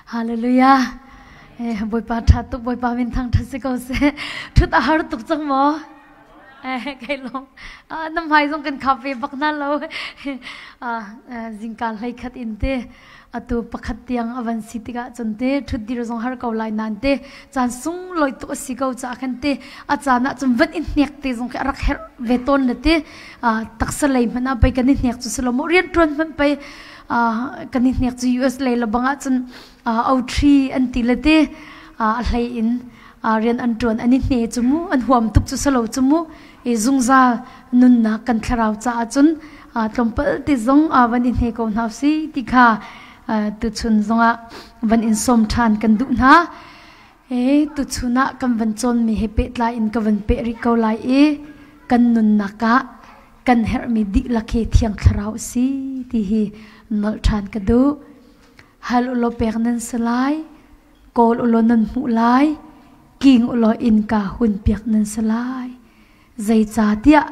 Hallelujah. Eh, Bawipa ṭha tuk, Bawipa min thang ṭha si ko seh. Ṭhut a har tuk cang maw? Eh, kai lawm. Ah, na hmai zong kan khap ve bak na lo. Ah, zingka hlei khat in te atu pakhat tiang a van si tikah cun te ṭhut dir zong har ko lai nan te caan sung loi tuk a si ko ca khan te a caan ah cun van i hnek te zong khi a rak herh ve tawn le te taksa lei hmanh ah pei kan i hnek cu si lo maw rian ṭuan hmanh pei kan i hnek cu US lei le bang ah cun O3 an ti le te a hlei in rian an ṭuan an i hne cu mu an huam tuk cu si lo cu mu i zungzal nunnak kan thlarau caah cun tlawmpal te zong van i hne ko hna si ti kha tuchun zongah van in sawm ṭhan kan duh hna. E tuchun ah kan van cawnmi he pehtlai in ka van peh rih ko lai i kan nunnak ah kan herhmi dihlak hi Thiang Thlarau a si ti hi nolh ṭhan ka duh. Hal ulaw pek nan si lai, kawl ulaw nan hmuh lai, king ulaw innka hun piak nan si lai. Zeicahtiah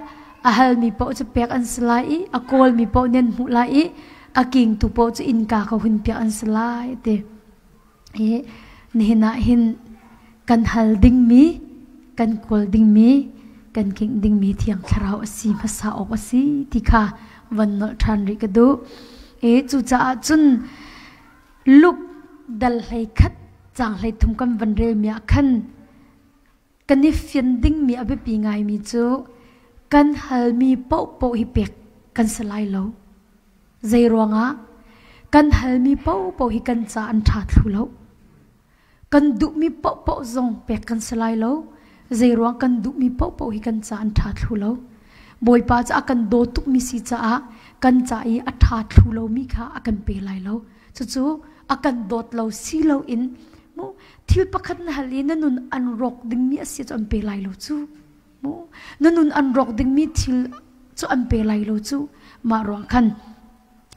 a halmi paoh cu pek an si lai i a kawlmi paoh nan hmuh lai i a kingtu paoh cu innka ka hun piak an si lai ti. Hi nihin ah hin kan hal dingmi, kan kawl dingmi, kan kingh dingmi Thiang Thlarau a si hmasa awk a si ti kha van nolh ṭhan rih ka duh. E cucaah cun Luke dal hlei khat caang hlei thum kan van relmi ah khan kan i fian dingmi a biapi ngaimi cu kan halmi paohpaoh hi pek kan si lai lo. Zei ruangah kan halmi paohpaoh hi kan ca an ṭha thlu lo. Kan duhmi paohpaoh zong pek kan si lai lo. Zei ruang kan duhmi paohpaoh hi kan ca an ṭha thlu lo. Bawipa cu a kan daw tukmi si caah kan ca i a ṭha thlu lomi kha a kan pe lai lo. Cucu a kan dawt lo si loin mu thil pakhat na hal i na nun an rawk dingmi a si cu an pe lai lo cu. Mu na nun an rawk dingmi thil cu an pe lai lo cu. Mah ruang khan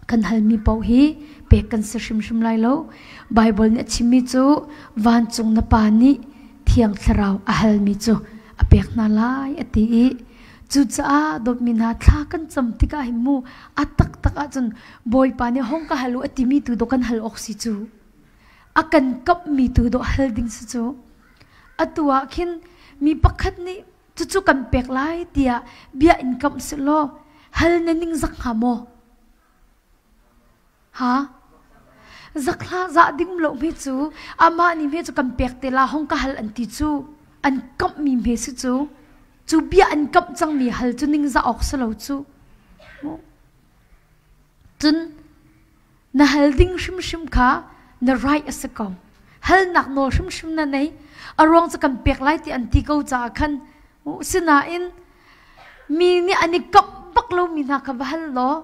kan halmi paoh hi pek kan si hrimhrim lai lo. Baibal nih a chimmi cu vancung na Pa nih Thiang Thlarau a halmi cu a pek hna lai a ti i cucaah dawtmi hna thla kan cam tikah hin mu a taktak ahcun Bawipa nih hong ka hal u a timi tu dawh kan hal awk si cu. A kan kamhmi tu dawh hal ding si cu. Atu ah khin mi pakhat nih cucu kan pek lai tiah bia in kamh sehlaw hal na ning zak hnga maw? Ha? Zak hlah zah ding lo hme cu amah nih hme cu kan pek te la hong ka hal an ti cu an kamhmi hme si cu cu bia an kamh cangmi hal cu ning zah awk si lo cu. Cun na hal ding hrimhrim kha na right a si ko. Halnak nawl hrimhrim na nei. A ruang cu kan pek lai ti an ti ko caah khan sinain mi nih an i kamh bak lomi hna kha va hal law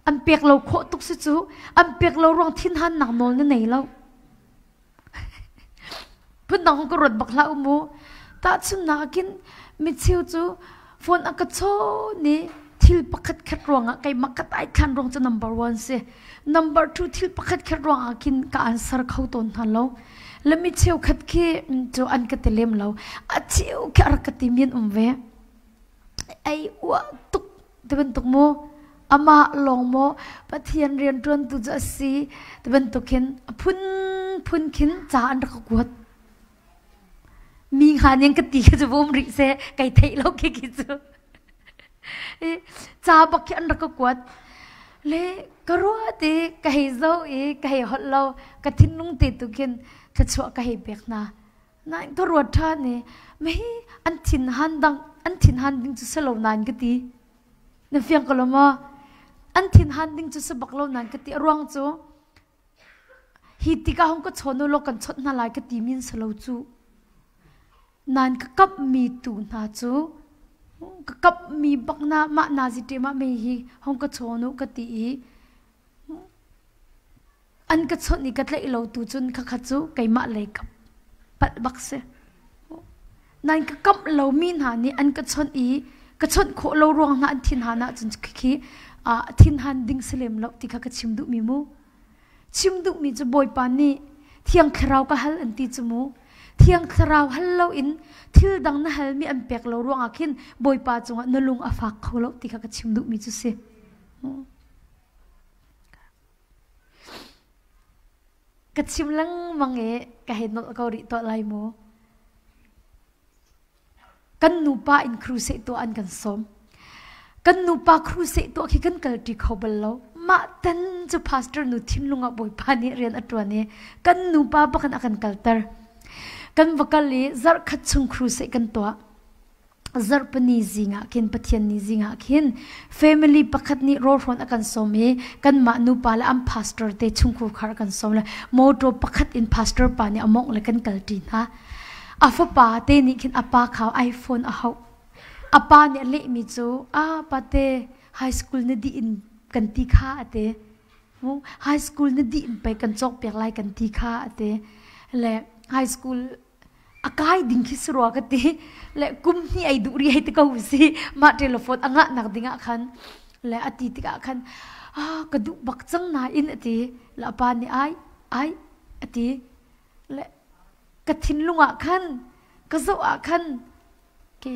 an pek lo khawh tuk si cu an pek lo ruang thinhannak nawl na nei lo. Phundang ka ruat bak hlah u mu. Tahchunhnak ah khin micheu cu phone a ka chawn i thil pakhat khat ruangah keimah ka taithlan ruang cu number one si. Number two thil pakhat khat ruangah khin ka answer kho tawn hna lo. Le mi cheukhat khi cu an ka ti lem lo. A cheu khi a rak ka ti mi an um ve. Ei uah tuk ti bantuk mu amah lawng maw Pathian rianṭuantu cu a si ti bantuk khin a phunphun khin ca an rak ka kuat. Mi hnga ning ka ti kha cu va um rih seh kai theih lo khi khi cu. Ca bak khi an rak ka kuat. Le ka ruah ti ka hei zoh i ka hei holh lo ka thinlung te tu khin thluachuah ka hei pek hna. Nain ka ruat ṭhan i mahi an thinhan dang an thinhan ding cu si lo nain ka ti. Na fiang ko lo maw? An thinhan ding cu si bak lo nain ka ti. A ruang cu hi tikah hung ka chawn u law kan chawnh hna lai ka ti min si lo cu. Nain ka kamhmi tu hna cu ka kamhmi bak na mah nazi ṭe mah mei hi hung ka chawn u ka ti i An ka chawnh i ka tlaih lo tu cun khakha cu keimah lei ka palh bak si. Nain ka kamh lomi hna nih an ka chawnh i ka chawnh khawh lo ruang hna an thinhan ahcun khikhi thinhan ding si lem lo ti kha ka chim duhmi mu. Chim duhmi cu Bawipa nih Thiang Thlarau ka hal an ti cu mu. Thiang Thlarau hal loin thil dang na halmi an pek lo ruangah khin Bawipa cungah na lung a fak kho lo ti kha ka chim duhmi cu si. Ka chim lengmang i ka hei nolh ko rih tuah lai mu. Kan nupa in crusade tuah an kan sawm. Kan nupa crusade tuah khi kan kalṭi kho bal lo. Mah tan cu pastor nu thinlung ah Bawipa nih rian a ṭuan i kan nupa bak in a kan kalter. Kan va kal i zarh khat chung crusade kan tuah. Zarhpini zing ah khin Pathian ni zing ah khin family pakhat nih rawlhrawn a kan sawm i kanmah nupa le an pastor te chungkhur khar a kan sawm le motor pakhat in pastor pa nih a mawngh le kan kalṭi hna. A fapa te nih khin a pa kha iPhone a hauh. A pa nih a lehmi cu a pate high school na dih in kan ti kha a ti. High school na dih in pei kan cawkpiak lai kan ti kha a ti. Le high school a kai ding khi si rua ka ti le kum hnih ai duh ri hei ti ko si mah telephone a ngah nak ding ah khan le a ti tikah khan ah ka duh bak cang nain a ti le a pa nih ai ai a ti le ka thinlung ah khan ka zoh ah khan ki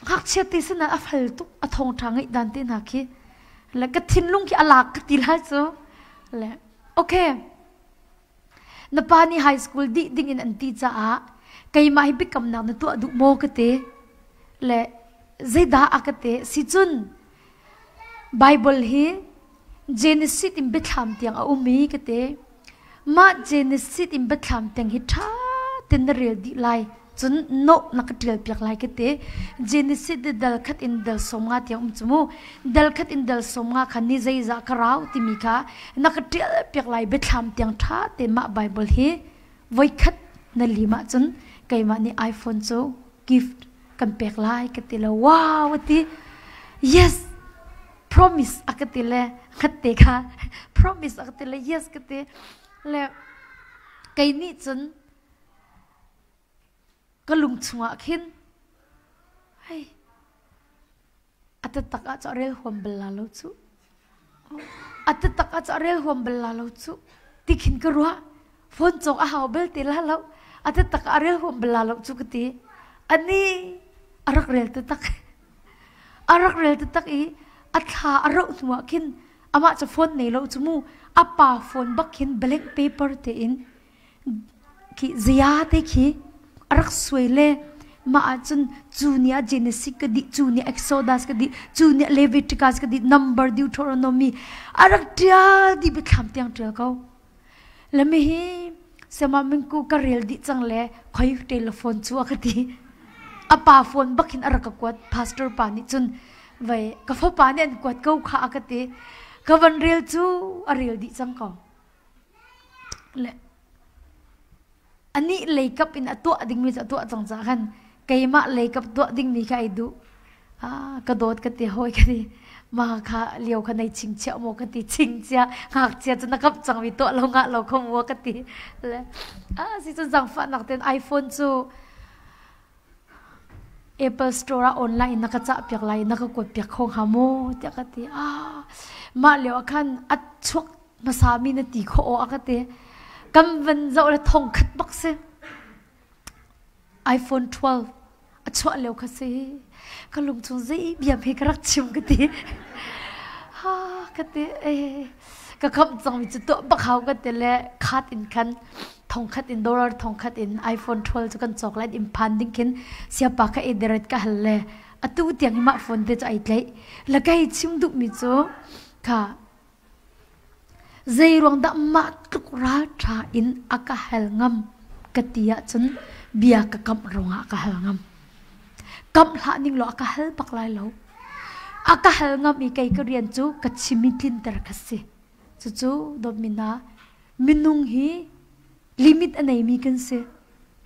ngakchia te sin a fal tuk a thong ṭha ngeih dan te hna khi le ka thinlung khi a lak ka ti lai cu le okay Na pa nih high school dih dingin an ti caah keimah hi biakamnak na tuah duh maw ka ti. Le zeidah a ka ti? Sicun Bible hi Genesis in biathlam tiang a um i ka ti. Mah Genesis in biathlam tiang hi ṭha tein na rel dih lai. Cun nawh na ka ṭial piak lai ka ti. Genesis de dal khat in dal 50 tiang um cu mu. Dal khat in dal 50 kha ni zeizah ka rau timi kha na ka ṭial piak lai biathlam tiang ṭha tein mah Bible hi voikhat na lim ahcun keimah nih iPhone cu gift kan pek lai ka ti lo. Wow a ti. Yes promise a ka ti le khat te kha promise a ka ti le yes ka ti le kei nih cun Ka lung chungah khin hei a taktak ah cu a rel huam bal la lo cu. A taktak ah cu a rel huam bal la lo cu ti khin ka ruah. Phone cawk a hau bal te la lo. A taktak ah a rel huam bal la lo cu ka ti. Ani a rak rel taktak. A rak rel taktak i a thla a roh hnu ah khin amah cu phone nei lo cu mu. A pa phone bak khin blank paper tein Khi zia te khi a rak suai le mah ahcun cu ni ah Genesis ka dih, cu ni Exodus ka dih, cu ni Leviticus ka dih, number Deuteronomy a rak ṭial dih biathlam tiang ṭial ko. Le mi hi sema mingku ka rel dih cang le khoi telephone cu a ka ti. A pa phone bak hin a rak ka kuat pastor pa nih cun vai ka fapa nih an kuat ko kha a ka ti. Ka van rel cu a rel dih cang ko. Le anih leikap in a tuah dingmi cu a tuah cang caah khan keimah leikap tuah dingmi kha ai duh. Ah, ka dawt ka ti hawi ka ti. Ma kha lio kha nei chingchiah maw ka ti chingchiah ngakchia cu na kap cangmi tuah lo ngah lo kho maw ka ti. Le ah si cun zaangfahnak ten iPhone cu Apple Store ah online in na ka cah piak lai na ka kuat piak kho hnga maw tiah ka ti. Ah, mah lio ah khan a chuak hmasa mi na ti khawh aw a ka ti. Kan van zoh le thong khat bak si. iPhone 12 a chuah lio kha si. Ka lung chung zei biam he ka rak chim ka ti. Ha ka ti eh ka khamh cang mi cu tuah bak hau ka ti le khat in khan thongkhat in dollar thongkhat in iPhone 12 cu kan cawk lai in phan ding khin siapa kha ederet ka hal le atu tiang hi mah phone te cu ai tlaih la kai chim duh mi cu kha zei ruang dah mah tluk ral tha in a ka hal ngam ka ti ahcun bia ka kamh ruangah ka hal ngam kamh hlah ning law a ka hal bak lai lo a ka hal ngam i kei ka rian cu ka chim i tlinter ka si cucu dawtmi hna Minung hi limit a neimi kan si.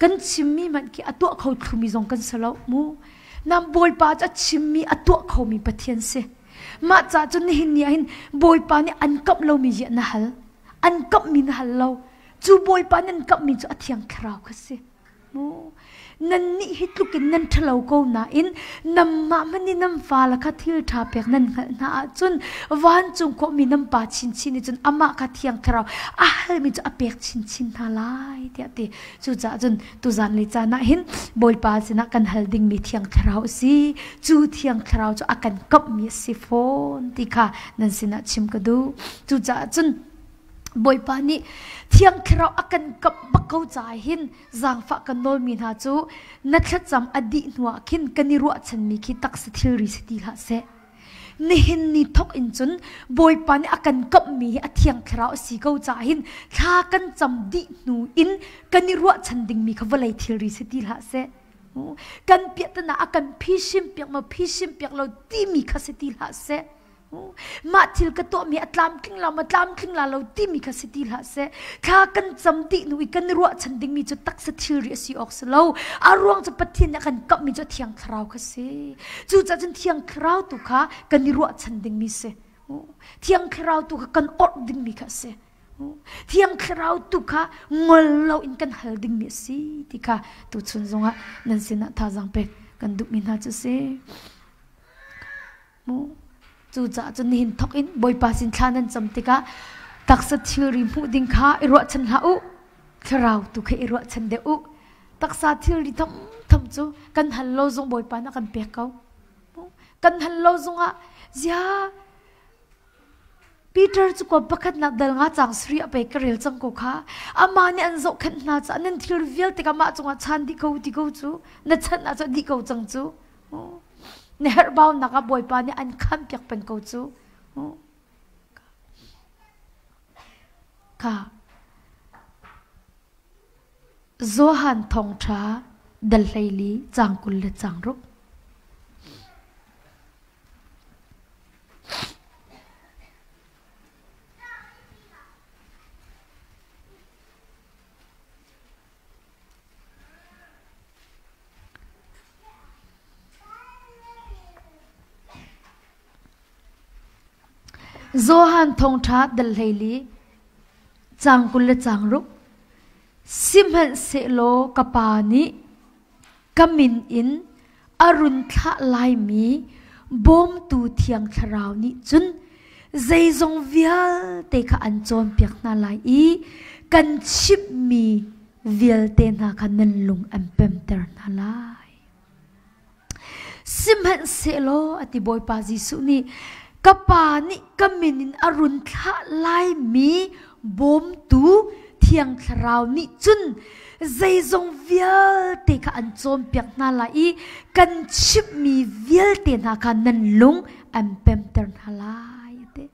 Kan chimmi hmanh khi a tuah kho thlumi zong kan si lo mu. Nam Bawipa cu a chimmi a tuah khomi Pathian si. Mah ca cun nihin ni ah hin Bawipa nih an kamh lomi hi na hal. An kamhmi na hal lo. Cu Bawipa nih an kamhmi cu a thiang thlarau kha si. Mu nannih hi tlukin nan ṭhalo ko nain nanmah hmanh nih nan fale kha thil ṭha pek nan hngalh hna ahcun vancung khuami nan Pa chinchin nih cun amah kha Thiang Thlarau a halmi cu a pek chinchin hna lai tiah a ti. Cucaah cun tuzan le caan ah hin Bawipa sinah kan hal dingmi Thiang Thlarau a si. Cu Thiang Thlarau cu a kan kamhmi a si fawn ti kha nan sinah chim ka duh. Cucaah cun. Bawipa nih Thiang Thlarau a kan kamh bak ko caah hin zaangfah kan nawlmi hna cu na thlacam a dih hnuah khin kan i ruahchanmi khi taksa thilri si ti hlah seh. Nihin ni thawk in cun Bawipa nih a kan kamhmi hi a Thiang Thlarau a si ko caah hin thla kan cam dih hnu in kan i ruahchan dingmi kha vawlei thilri si ti hlah seh. Kan piahtana a kan phisim piak maw phisim piak lo timi kha si ti hlah seh. Mah thil ka tuahmi a tlamtling la ma tlamtling la lo timi kha si ti hlah seh. Thla kan cam dih hnu i kan i ruahchan dingmi cu taksa thilri a si awk si lo. A ruang cu Pathian nih a kan kamhmi cu Thiang Thlarau kha si. Cucaah cun Thiang Thlarau tu kha kan i ruahchan dingmi si. Thiang Thlarau tu kha kan orh dingmi kha a si. Thiang Thlarau tu kha ngol lo in kan hal dingmi a si ti kha tuchun zongah nan sinah thazaang pek kan duhmi hna cu si. Cucaah cun nihin thawk in Bawipa sin thla nan cam tikah taksa thilri hmuh ding kha i ruahchan hlah u. Thlarau tu kha i ruahchan deuh u. Taksa thilri thamtham cu kan hal lo zong Bawipa nih a kan pek ko. Kan hal lo zongah zia Peter cu kuam pakhatnak dal nga cang sri a pek ka rel cang ko kha. Amah nih an zohkhenh hna caah nan thil vialte ka mah cungah chan dih ko ti ko cu na chan ah cu dih ko cang cu. Na herhbaunak ah Bawipa nih an khampiak peng ko cu. Kha Johan thawngṭha dal 14 caang 20 le caang ruk. Johan thawngṭha dal 14 caang 20 le caang ruk Sihmanhsehlaw ka Pa nih ka min in a run thlah laimi bawmtu Thiang Thlarau nih cun zeizong vialte kha an cawnpiak hna lai i kan chimhmi vialte hna kha nan lung an pemter hna lai. Sihmanhsehlaw a ti Bawipa Jesuh nih ka Pa nih ka min in a run thlah laimi bawmtu Thiang Thlarau nih cun zeizong vialte kha an cawnpiak hna lai i kan chimhmi vialte hna kha nan lung an pemter hna lai a ti.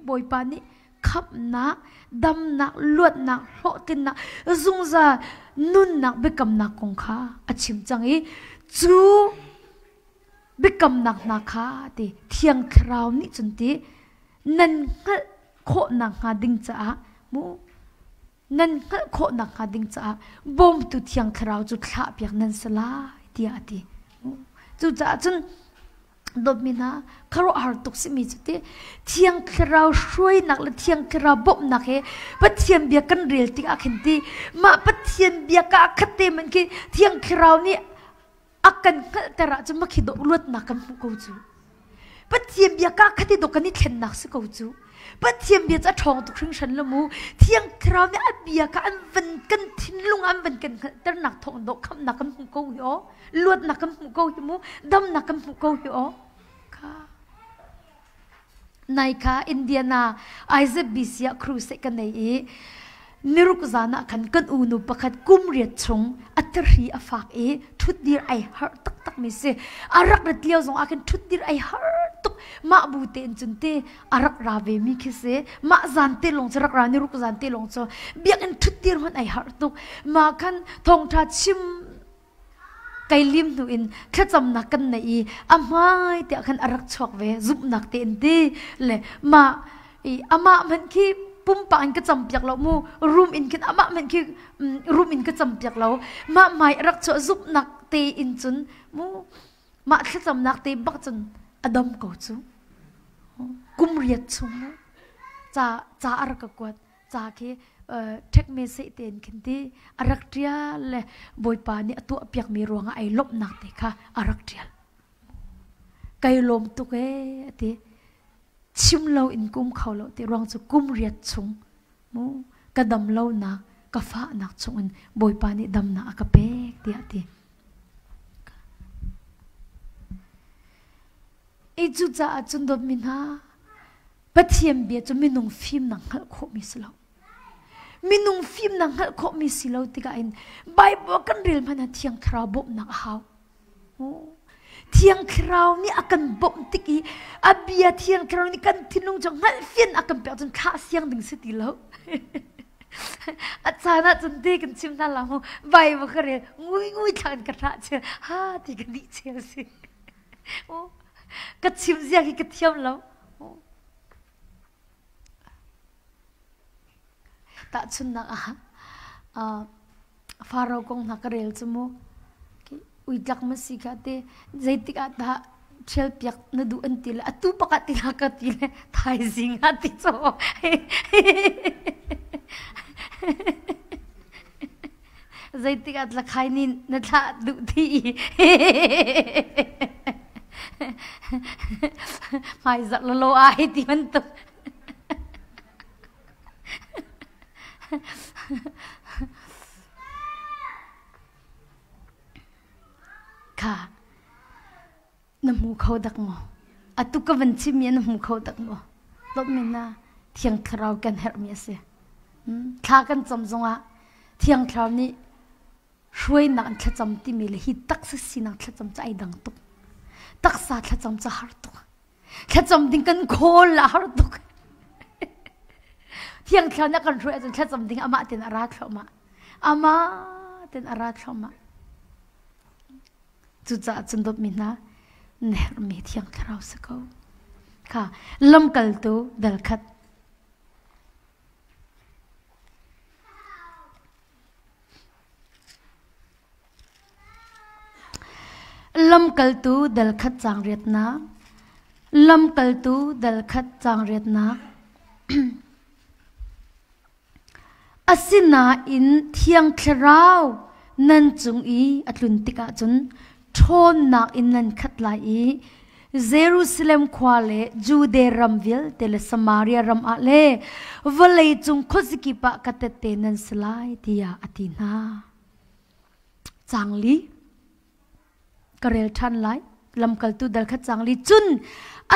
Bawipa nih khamhnak, damnak, luatnak, hlawhtlinnak, zungzal nunnak biakamnak kong kha a chim cang i cu biakamnak hna kha ti Thiang Thlarau nih cun ti nan hngalh khawh nakhnga ding caah mu nan hngalh khawh nakhnga ding caah bawmtu Thiang Thlarau cu thlahpiak nan si lai tiah a ti. Cucaah cun dawtmi hna khuaruahhar tuk simi cu ti Thiang Thlarau hruainak le Thiang Thlarau bawmhnak he Pathian bia kan rel tikah khin ti mah Pathian bia ka khat te man khi Thiang Thlarau nih a kan hngalhter ahcun makhi dawh luatnak kan hmuh ko cu. Pathian bia ka khat i dawh kan i thlennak si ko cu. Pathian bia cu a ṭhawng tuk hringhran lo mu. Thiang Thlarau nih a bia kha an van kan thinlung an van kan hngalhternak thawng dawh khamhnak kan hmuh ko hi aw. Luatnak kan hmuh ko hi mu. Damnak kan hmuh ko hi aw. Kha. Nai kha Indiana IZBC ah crusade ka nei i niruk zan ah khan kan unu pakhat kum riat chung a thahri a fak i ṭhutdir ai harh taktak mi si. A rak rat lio zong ah khan ṭhutdir ai harh tuk. Mah bu tein cun te a rak ra ve mi khi si. Mah zan te lawng cu rak ra niruk zan te lawng cu biakinn ṭhutdir hmanh ai harh tuk. Mah khan thawngṭha chim kai lim hnu in thlacamnak kan nei i a hmai tiah khan a rak chuak ve zumhnak te in ti le mah i amah hmanh khi pumpak in ka campiak lo mu room in khin amah hmanh khi room in ka campiak lo mah hmai a rak chuah zumhnak te in cun mu mah thlacamnak te bak cun a dam ko cu kum riat chung mu ca ca a rak ka kuat ca khi ṭhek me seh tein khin ti a rak ṭial le Bawipa nih a tuahpiakmi ruangah ai lawmhnak te kha a rak ṭial. Kai lawm tuk ee a ti. Chim lo in kum kho lo ti ruang cu kum riat chung mu ka dam lonak ka fahnak chungin Bawipa nih damnak a ka pek tiah a ti. I cucaah cun dawtmi hna. Pathian bia cu minung fimnak hngalh khawhmi si lo. Minung fimnak hngalh khawhmi si lo tikah in Bible kan rel hmanh ah Thiang Thlarau bawmhnak a hau. Thiang Thlarau nih a kan bawmh tik i a bia Thiang Thlarau nih kan thinlung cu hngalhfian a kan pek cun thlah siang ding si ti lo. A caan ah cun te kan chim hna la mu Bible ka rel ngui ngui thla in ka hlah chel ha ti ka nih chel si. Ka chim zia khi ka thiam lo. Tahchunhnak ah Faro kong hna ka rel cu mu. Uitlak ma si kha te zeitik ah dah ṭhial piak na duh an ti le atu pakhat ti la ka ti le thaizing ah ti caw. Zeitik ah tlakhai nih na thlah duh ti i hmaizarh lalo ai ti bantuk. Kha na hmu kho dak maw? Atu ka van chimmi na hmu kho dak maw? Lawmhmi na Thiang Thlarau kan herhmi a si. Thla kan cam zongah Thiang Thlarau nih hruainak in thlacam timi le hi taksa sinak thlacam cu ai dang tuk. Taksa thlacam cu har tuk. Thlacam ding kan khawl a har tuk. Thiang Thlarau nih a kan hruai ahcun thlacam ding amah ten a ra thluahmah. Amah ten a ra thluahmah. Cucaah cun dawtmi hna, na herhmi Thiang Thlarau si ko. Kha lamkaltu dal khat. Lamkaltu dal khat caang riatnak. Lamkaltu dal khat caang riatnak. Asinain Thiang Thlarau nan cung i a tlun tikah cun ṭhawnnak in nan khat lai i Jerusalem khua le Judea ram vialte le Samaria ram ah le vawleicung khuazakip ah ka tehte nan si lai tiah a ti hna. Caang li. Ka rel ṭhan lai. Lamkaltu dal khat cang li cun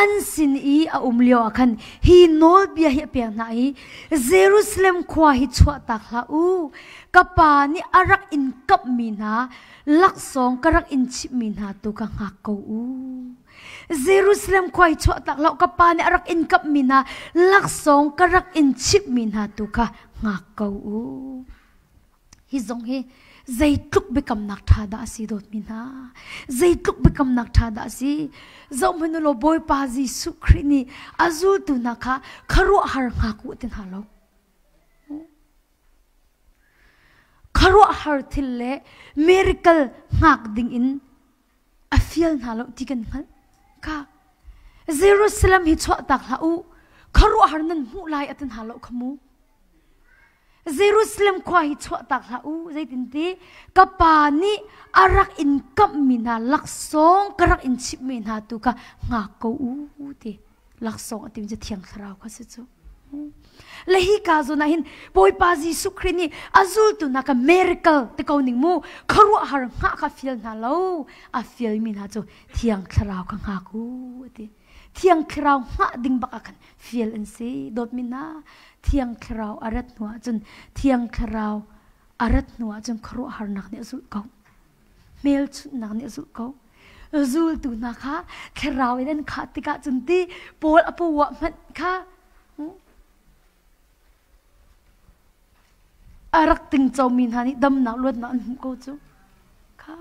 an sin i a um lio ah khan hi nawlbia hi a pek hna i Jerusalem khua hi chuahtak hlah u. Ka pa nih a rak in kamhmi hna laksawng ka rak in chimhmi hna tu kha hngak ko u. Jerusalem khua hi chuahtak hlah u. Ka pa nih a rak in kamhmi hna laksawng ka rak in chimhmi hna tu kha hngak ko u. Hi zong hi zeitluk biakamnak ṭha dah a si dawtmi hna. Zeitluk biakamnak ṭha dah a si. Zohhmanh u law Bawipa Jesuh Khrih nih a zultu hna kha khuaruahhar hngak u ti hna lo. Khuaruahhar thil le miracle hngak ding in a fial hna lo ti kan hngalh. Ka Jerusalem hi chuahtak hlah u. Khuaruahhar nan hmuh lai a ti hna lo kha mu. Jerusalem khua hi chuahtak hlah u zeitinti ka pa nih a rak in kamhmi hna laksawng ka rak in chimhmi hna tu kha hngak ko u ti laksawng a timi cu thiang thlarau kha si cu le hi ka zawn ah hin Bawipa Jesuh Khrih nih a zultu hna kha miracle ti ko ning mu khuaruahhar hngah kha fial hna lo a fialmi hna cu thiang thlarau kha hngak u ti Thiang Thlarau hngah ding bak ah khan fial an si. Dawtmi hna, Thiang Thlarau a rat hnu ahcun Thiang Thlarau a rat hnu ahcun khuaruahharnak nih a zulh ko. Hmelchunhnak nih a zulh ko. Zultu hna kha Thlarau in an khah tikah cun ti Paul a pawa hmanh kha a rak tingcomi hna nih damnak luatnak an hmuh ko cu. Kha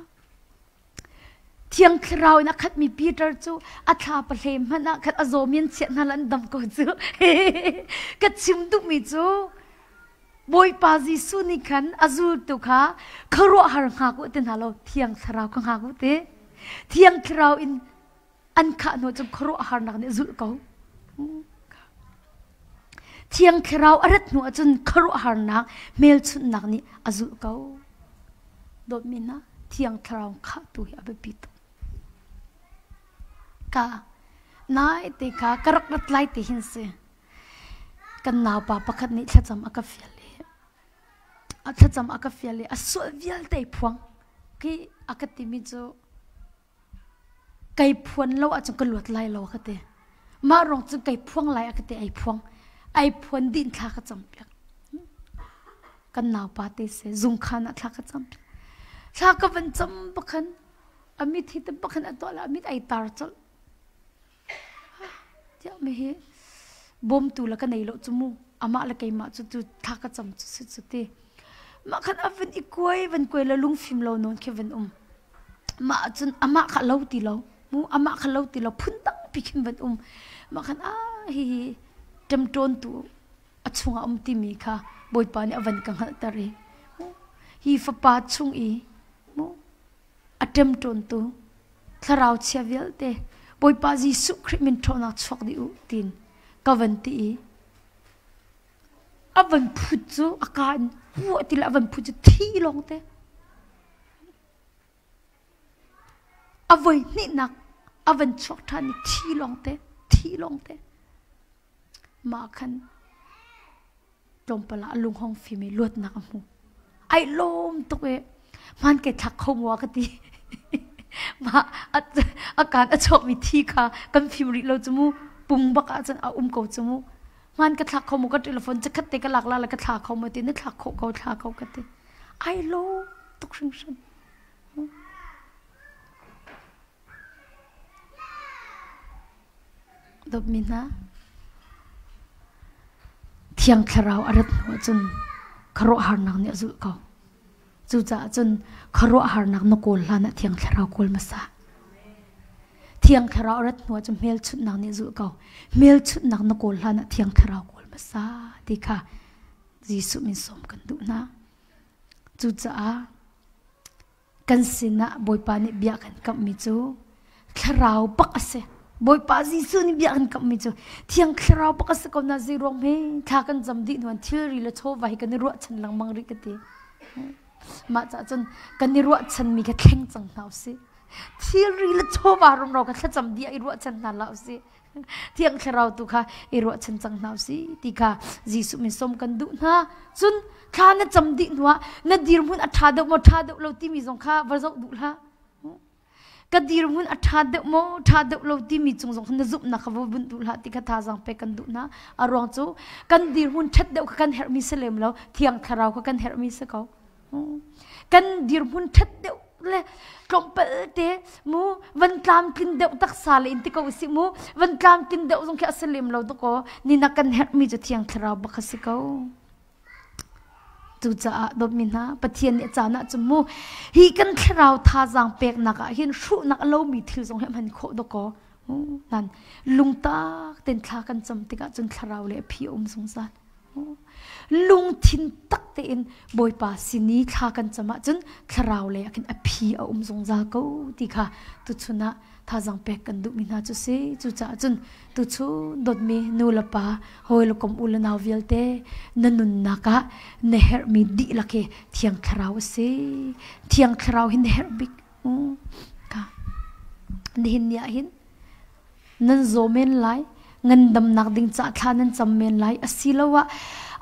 Thiang Thlarau in a khatmi Peter cu a thla pahle hmanh ah khan a zawmi an chiah hna an dam ko cu. Ka chim duhmi cu Bawipa Jesuh nih khan a zultu kha khuaruahhar hngak u ti hna lo Thiang Thlarau kha hngak u ti. Thiang Thlarau in an khah hnu cu khuaruahharnak nih zulh ko. Thiang Thlarau a rat hnu ahcun khuaruahharnak hmelchunhnak nih a zulh ko. Dawtmi hna, Thiang Thlarau khahtu hi a biapi tuk. Ka nai te kha ka rak rat lai ti hin si. Kan naupa pakhat nih thlacam a ka fial i a thlacam a ka fial i a sual vialte phuang khi a ka timi cu Kai phuan lo ahcun ka luat lai lo ka ti. Mah ruang cu kai phuang lai a ka ti ai phuang. Ai phuan dih in thla ka cam piak. Kan naupa te se zungkhan ah thla ka cam piak. Thla ka van cam bakhan a mit hi te bakhan a tuah la a mit ai tar colh. Tiah mi hi bawmtu la ka nei lo cu mu. Amah le keimah cu tu thla ka cam cu si cu ti. Mah khan a van i kuai van kuai le lungfim lo nawn khi van um. Mah cun amah kha lo ti lo. Mu amah kha lo ti lo phun tampi khin van um. Mah khan ah hihi ṭemṭawntu a chungah um timi kha Bawipa nih a van ka hngalhter i hi fapa chung i mu a ṭemṭawntu thlarau chia vialte Bawipa Jesuh Khrih min ṭhawnnak chuak dih u tiin ka van ti i a van phut cu a ka in huah ti le a van phut cu thi lawng te a voi hnihnak a van chuak ṭhan i thi lawng te thi lawng te mah khan tlawmpal ah a lung hong fim i luatnak a hmu. Ai lawm tuk i hmaan ke thlak kho maw ka ti. Mah a kaan a chuakmi thi kha kan fim rih lo cu mu pung bak ah cun a um ko cu mu. Hmaan ka thlak kho maw ka telephone cakhat te ka lak la le ka thla kho maw ti na thlak khawh ko thla ko ka ti. Ai lawm tuk hringhran. Dawtmi hna, Thiang Thlarau a rat hnu ahcun khuaruahharnak nih a zulh ko. Cucaah cun khuaruahharnak na kawl hlan ah Thiang Thlarau kawl hmasa. Thiang Thlarau a rat hnu ahcun hmelchunhnak nih a zulh ko. Hmelchunhnak na kawl hlan ah Thiang Thlarau kawl hmasa ti kha Jesuh min sawm kan duh hna. Cucaah Kan sinah Bawipa nih bia kan kamhmi cu thlarau bak a si. Bawipa Jesuh nih bia kan kamhmi cu Thiang Thlarau bak a si ko na zei ruang hme thla kan cam dih hnuan thilri le chawva hi kan i ruahchan lengmang rih ka ti. Mah cah cun kan i ruahchanmi kha thleng cang hna usih. Thilri le chawva rumro kha thlacam dih ah i ruahchan hna hlah usih. Thiang Thlarau tu kha i ruahchan cang hna usih ti kha Jesuh min sawm kan duh hna. Cun thla na cam dih hnuah na dirhmun a ṭha deuh maw ṭha deuh lo timi zong kha va zoh duh hlah. Ka dirhmun a ṭha deuh maw ṭha deuh lo timi cung zong na zumhnak kha va bunh duh hlah ti kha thazaang pek kan duh hna. A ruang cu kan dirhmun ṭhat deuh kha kan herhmi si lem lo, Thiang Thlarau kha kan herhmi si ko. Kan dirhmun ṭhat deuh le tlawmpal te mu van tlamtlin deuh taksa le in ti ko usih mu van tlamtlin deuh zong khi a si lem lo dakaw ni na kan herhmi cu Thiang Thlarau bak a si ko. Cucaah dawtmi hna Pathian nih a caan ah cun mu hi kan thlarau thazaang peknak ah hin hruhnak a lomi thil zong hi a hman khawh dakaw nan lungtak ten thla kan cam tikah cun thlarau le a phi a um zungzal. Lungthin tak tein Bawipa sin i thla kan cam ahcun thlarau lei ah khin a phi a um zungzal ko ti kha tuchun ah thazaang pek kan duhmi hna cu si. Cucaah cun tuchun dawtmi nu le pa, hawi le kom u le nau vialte na nunnak ah na herhmi dihlak hi Thiang Thlarau a si. Thiang Thlarau hi na herh bik. Ka nihin ni ah hin nan zaw men lai ngandamnak ding ca thla nan cam men lai asiloah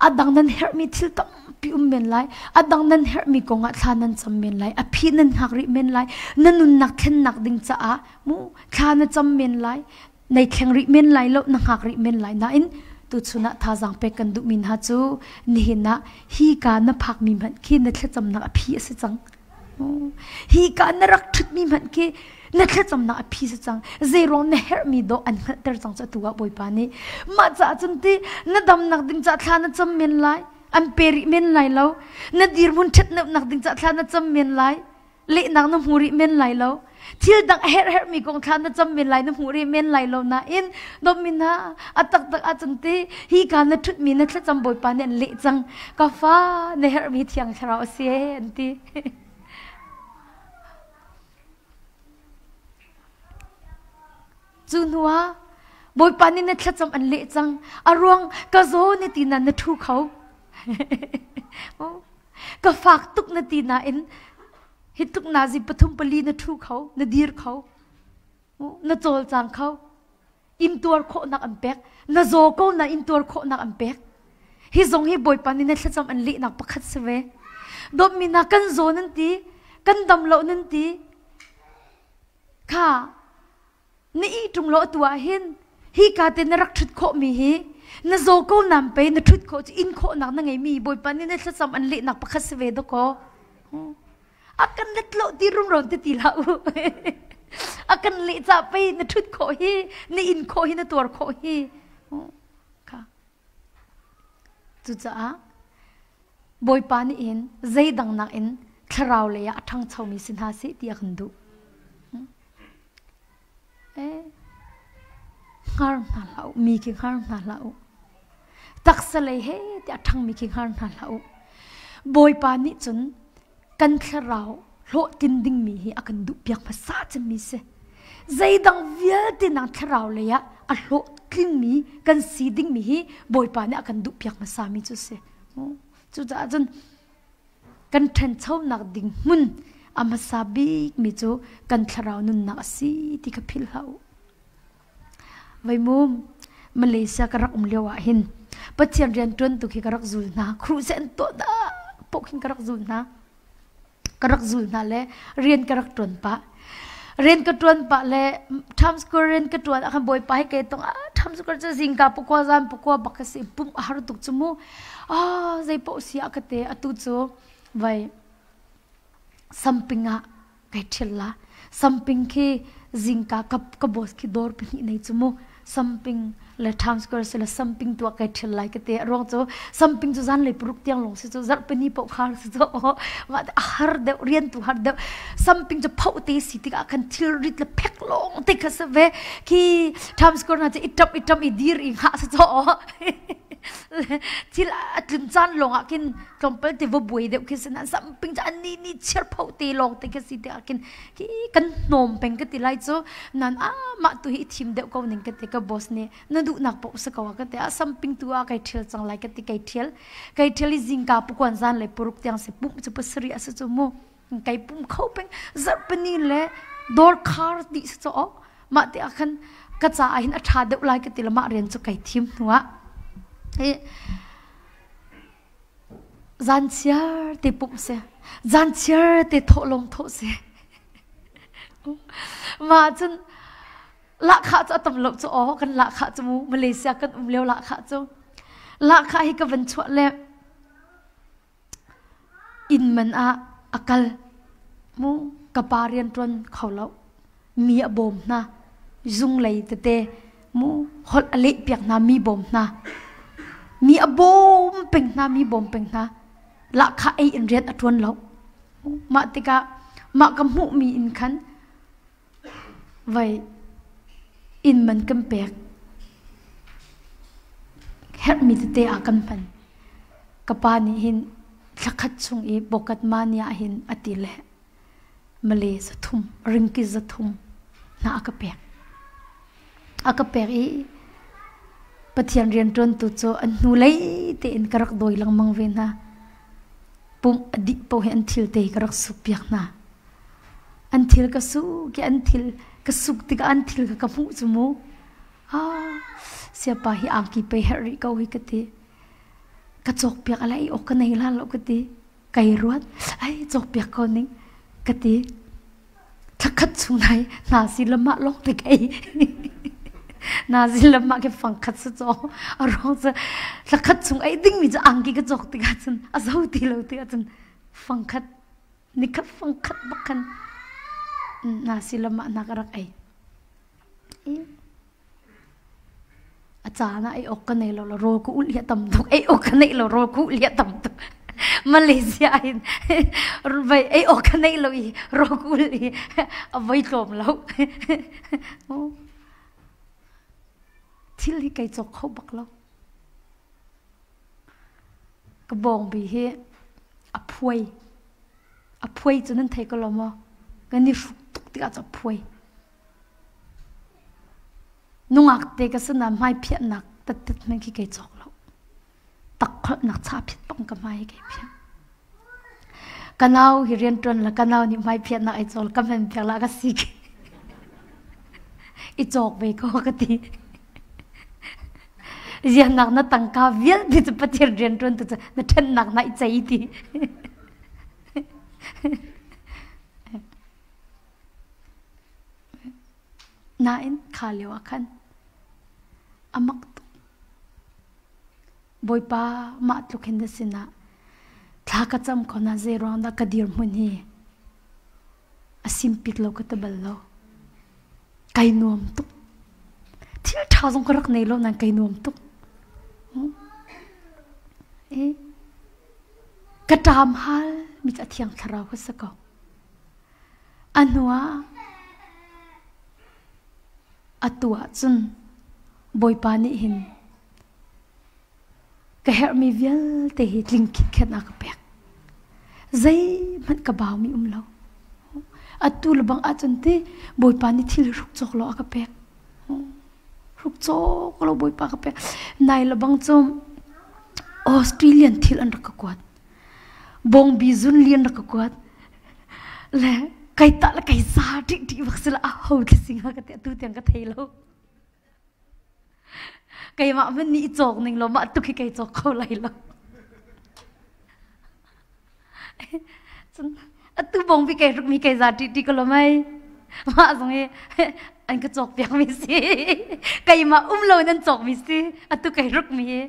a dang nan herhmi thil tampi um men lai a dang nan herhmi kongah thla nan cam men lai a phi nan hngak rih men lai na nunnak thlennak ding caah mu thla na cam men lai nei thleng rih men lai lo na hngak rih men lai nain tuchun ah thazaang pek kan duhmi hna cu nihin ah hi ka na phakmi hmanh khi na thlacamnak a phi a si cang Hi ka na rak ṭhutmi hmanh khi na thlacamnak a phi si cang. Zeiruang na herhmi dawh an hngalhter cang cu atu ah Bawipa nih. Mah caah cun ti na damnak ding caah thla na cam men lai. An pe rih men lai lo. Na dirhmun ṭhatnak ding caah thla na cam men lai. Lehnak na hmu rih men lai lo. Thil dang a herh herhmi kong thla na cam men lai na hmu rih men lai lo nain dawtmi hna a taktak ahcun ti hi ka na ṭhutmi na thlacam Bawipa nih an leh cang. Ka fa na herhmi Thiang Thlarau a si an ti. Cu hnuah Bawipa nih na thlacam an leh cang. A ruang ka zaw na ti na na ṭhu kho. Ka fak tuk na ti nain Hi tluk nazi pathum pali na ṭhu kho, na dir kho, na cawlcang kho. Intuar khawhnak an pek. Na zaw ko na intuar khawhnak an pek. Hi zong hi Bawipa nih na thlacam an lehnak pakhat si ve. Dawtmi hna kan zaw nan ti, kan dam lo nan ti. Kha na ih ṭung lo atu ah hin hi Hi ka te na rak ṭhut khawhmi hi na zaw ko nam pe na ṭhut khawh cu in khawhnak na ngeimi Bawipa nih na thlacam an lehnak pakhat si ve dakaw. A kan let lo ti rumro te ti hlah u. A kan leh ca pei na ṭhut khawh hi, na in khawh hi, na tuar khawh hi. Kha. Cucaah Bawipa nih hin zeidang nakin thlarau lei ah a ṭhangchomi si hna seh ti a kan duh. Eh, hngar hna hlah u, mi khi hngar hna hlah u. Taksa lei he tiah a ṭhangmi khi hngar hna hlah u. Bawipa nih cun kan thlarau hlawhtlin dingmi hi a kan duhpiak hmasa cemmi si. Zeidang vialte nang thlarau lei ah a hlawhtlingmi kan si dingmi hi Bawipa nih a kan duhpiak hmasami cu si. Cucaah cun kan ṭhanchonak ding hmun a hmasa bikmi cu kan thlarau nunnak a si ti kha philh hlah u. Vaimum Malaysia ka rak um lio ah hin Pathian rian ṭuan tu khi ka rak zul hna. Kruh an tuah dah poh khin ka rak zul hna. Ka rak zul hna le rian ka rak ṭuan pah. Rian ka ṭuan pah le Times Square rian ka ṭuan ah khan Bawipa hi kai tong ah Times Square cu zingka pakua zan pakua bak ka si pumh a har tuk cu mu. Ah zei paoh si ah ka te atu cu vai samping ah kai ṭhial la. Samping khi zingka ka ka boss khi dawr pahnih nei cu mu. Samping le Times Square si le samping tuah kai ṭhial lai ka te. A ruang cu samping cu zanlei paruk tiang lawng si cu zarhpini paoh khar si cu mah te a har deuh rian tu har deuh. Samping cu phoh te si tikah khan thilrit le phek lawng te kha si ve. Khi Times Square hna cu i ṭap i ṭam i dir i hngah si cu thil a tlun caan lawng ah khin tlawmpal te va buai deuh khi si nain samping cu an ni ni chiar pho te lawng te khi si te ah khin khi kan hnawm peng ka ti lai cu nan a mah tu hi thim deuh ko ning ka ti ka boss nih na duhnak paoh si ko a ka ti a samping tu ah kai ṭhial cang lai ka ti kai ṭhial kai ṭhial i zingka pukuan zan le puruk tiang si pum cu pasarih a si cu mu kai pum kho peng zarhpini le dawr khar dih si cu mah te ah khan ka caah hin a ṭha deuh lai ka ti le mah rian cu kai thim hnu ah Zan chiar te pumh si. Zan chiar te thawh lawng thawh si. Mah cun lahkhah cu a tam lo cu aw kan lahkhah cu mu Malaysia kan um lio lahkhah cu lahkhah hi ka van chuah le inn man ah a kal mu ka pa rian ṭuan kho lo mi a bawm hna zung lei tete mu holh a leh piak hna mi bawm hna mi a bawm peng hna mi bawm peng hna lahkhah ei in rian a ṭuan lo mah tikah mah ka hmuh mi in khan vai inn man kan pek herhmi tete ah kan hman ka pa nih hin thlakhat chung i bokat mania hin a ti le Malay 300 ringki 300 hna a ka pek. A ka pek i Pathian rianṭuantu cu an hnulei tein ka rak dawi lengmang ve hna. Pumh a dih paoh hi an thil te ka rak sukpiak hna. An thil ka suk i an thil ka suk tikah an thil kha ka hmuh cu mu. Ah, siapa hi angki pei herh rih ko hi ka ti. Ka cawkpiak ala i awk ka nei la lo ka ti. Kai ruat ai cawkpiak ko ning ka ti thlakhat chung nai hna si lamah lawng te kai na si lamah ke fangkhat sa caw a ruang cu thlakhat chung ei ding mi cu angki ka cawk tikah cun a zo ti lo tikah cun fangkhat nikhat fangkhat bak khan na si lamah na ka rak ei A caan ah ei awk ka nei lo la rawl ka ulh hi a tam tuk. Ei awk ka neih lo rawl ka ulh hi a tam tuk. Malaysia in vai ei awk ka neih lo i rawl ka ulh hi a voi tlawm lo. Thil hi kai cawk kho bak lo. Ka bawngbi hi a phuai. A phuai cu nan thei ko lo maw? Kan i hruk tuk tikah cu a phuai. Nungak te ka sinah hmaiphiahnak tattet hmanh khi kai cawk lo. Takkholhnak chaphiat bang ka hmai kai phiah. Ka nau hi rianṭuan la ka nau nih hmaiphiahnak ai cawl ka hman piak la ka si i cawk ve ko ka ti. Zianak na tangka vialte cu Pathian rianṭuan tu cu na ṭhennak na i cei ti. Nain kha lio ah khan. Amak tuk. Bawipa mah tluk hin na sinah thla ka cam ko na zei ruang dah ka dirhmun hi a simpit lo ka ti bal lo. Kai nuam tuk. Thil ṭha zong ka rak nei lo nain kai nuam tuk. Eh, ka ṭam hal mi cu a thiang thlarau ka si ko. A hnuah atu ahcun Bawipa nih hin ka herhmi vialte hi tling khitkhet a ka pek. Zeihmanh ka baumi um lo. Atu le bang ahcun ti Bawipa nih thil hruk cawk lo a ka pek. Hruk cawk lo Bawipa ka pek. Nai le bang cu Australian thil an rak ka kuat. Bawngbi zun lian rak ka kuat. Le kai ta le kai za ṭih ṭih bak sila a ho thlasing ha ka ti atu tiang ka thei lo. Keimah hmanh nih i cawk ning law mah tuk hi kei cawk kho lai lo. Cun atu bong bi kei ruk mi kei za ṭi ṭi ko lo mei. Mah zong hi an ka cawk piak mi si. Keimah um lo in an cawk mi si. Atu kei ruk mi hi.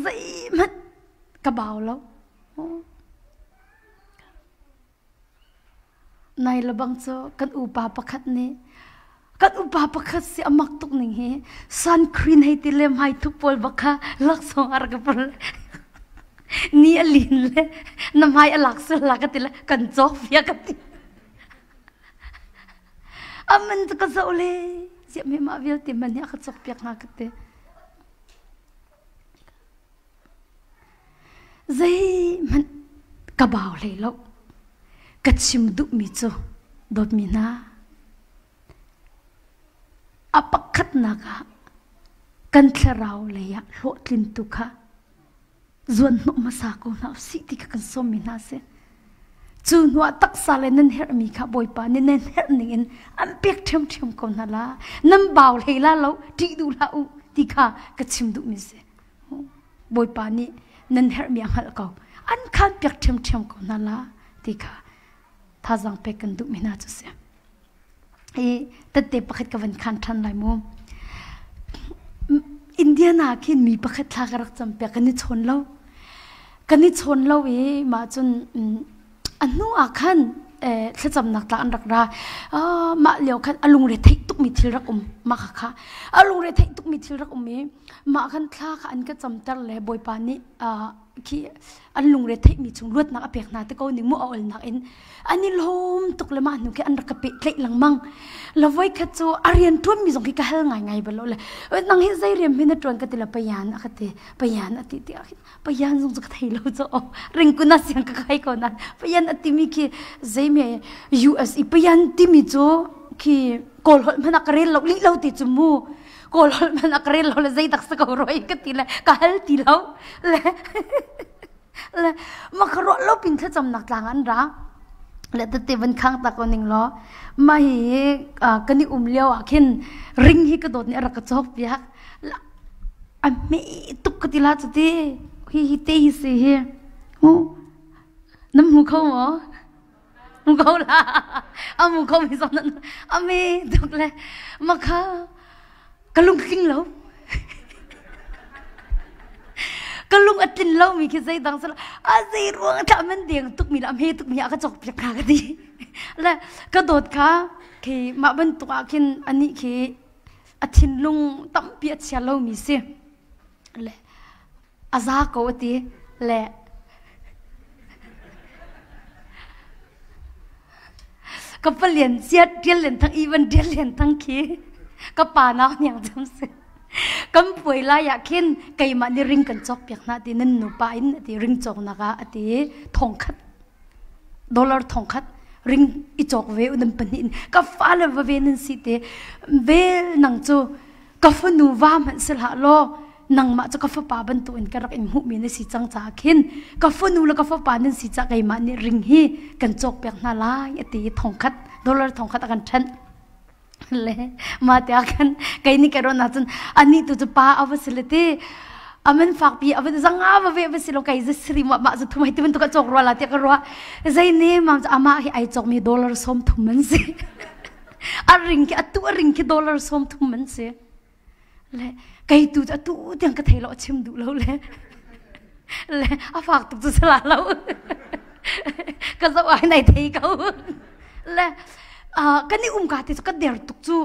Zeihmanh ka bau lo. Nai lebang cu kan upa pakhat nih kan upa pakhat si a mak tuk ning hi suncreen hei ti le hmaithup pawl bak kha laksawng a rak ka pul ni a lin le na hmai a lak sul la ka ti le kan cawk fia ka ti aman cu ka zoh le ziah me mah vialte man hi a ka cawk piak hnga ka ti. Zeihmanh ka bau hlei lo. Ka chim duhmi cu dawtmi hna, a pakhatnak ah kan thlarau lei ah hlawhtlin tu kha zuanhnawh hmasa ko hna usih ti kha kan sawmmi hna a si. Cu hnuah taksa le nan herhmi kha Bawipa nih nan herh ningin an pek ṭhiamṭhiam ko hna la. Nan bau hlei la lo, ṭih duh hlah u ti kha ka chim duhmi a si. Bawipa nih nan herhmi a hngalh ko. An khan piak ṭhiamṭhiam ko hna la ti kha thazaang pek kan duhmi hna cu si. Hi tette pakhat ka van khan ṭhan lai mu. Indiana khin mi pakhat thla ka rak cam piak kan i chawn lo. Kan i chawn lo i mah cun a hnu ah khan thlacamnak tla an rak ra. Mah lio khan a lungre theih tukmi thil rak um. Mah kha kha a lungre theih tukmi thil rak um i mah khan thla kha an ka camter le Bawipa nih khi an lungre theihmi chung luatnak a pek hna te ko ning mu a olnak in an i lawm tuk le mah hnu khi an rak ka pehtlaih lengmang la voi khat cu a rian ṭuan mi zong khi ka hal ngai ngai balo le nang hi zei rian hme na ṭuan ka ti la payan a ka ti payan a ti ti payan zong cu ka thei lo cu ringkun a siang ka kai ko na payan a timi khi zei me US i payan timi cu khi kawl holh hmanh a ka rel lo lih lo ti cu mu kawl holh hmanh a ka rel lo le zei tak si ko roi ka ti le ka hal ti lo le le ma ka ruah lo pin thlacamnak tlang an ra le tete van khang ta ko ning law ma hi kan i um lio ah khin ring hi ka dawt nih a rak ka cawk piak a hme tuk ka ti la cu ti hi hi te hi si hi hu nam hmu kho maw mu ko la a mu kho mi zong nan a me tuk le ma kha ka lung tling lo ka lung a tlin lo mi khi zei dang sala a zei ruang thla man deng tuk mi la me tuk mi a ka chok piak kha ka ti le ka dawt kha khi mah bantuk ah khin ani khi a thinlung tampi a chia lo mi si le a za ko a ti le ka palian chiat tial len thang even tial len thang khi ka pa nau niang cham si kan puai lai ah khin keimah nih ring kan cawk piak hna ti nan nu pa in ati ring cawk nak ah ati thong khat dollar thong khat ring i cawk ve u nan pahnih in ka fa le va ve nan si te vel nang cu ka fanu va hmanh si hlah law nangmah cu ka fapa bantukin ka rak in hmuhmi na si cang caah khin ka fanu le ka fapa nan si caah keimah nih ring hi kan cawkpiak hna lai a ti i thongkhat dollar thongkhat a kan ṭhenh le mah tiah khan kei nih ka ruah ahcun anih tu cu pa a va si le ti aman fakpi a va zanga va ve va si lo kai za siri ma ma zu thumai ti bantuk a cawk rua la tiah ka ruah zei ne mam cu amah hi ai cawkmi dollar 30 man si. A ring khi atu a ring khi dollar 30 an si. Le kei tu atu tiang ka thei lo a chim duh lo le. Le a fak tuk cu sala lo. Ka zoh ai nai thei ko. Le kan i um ka te cu ka der tuk cu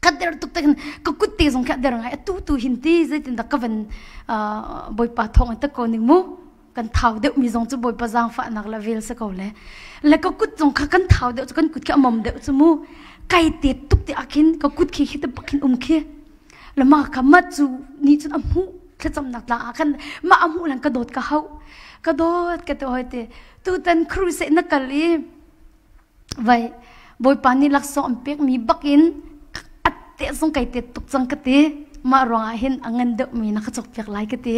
ka der tuk te ka kut te zong kha der ngai atu tu hin ti zeitin dah ka van bawipa thawng in tak ko ning mu kan thau deuh mi zong cu bawipa zaangfahnak le vel si ko le le ka kut zong kha kan thau deuh cu kan kut khi a mom deuh cu mu kai te tuk te ah khin ka kut khi khi te bak khin um khi le ma ka mat cu ni cun a hmuh thlacamnak tlang ah khan ma a hmuh lan ka dawt ka hauh ka dawt ka te hoi te tutan crusade na kal i vai bawipa nih laksawng an pekmi bakin a te zong kai te tuk cang ka ti mah ruangah hin a ngan deuhmi na ka cawkpiak lai ka ti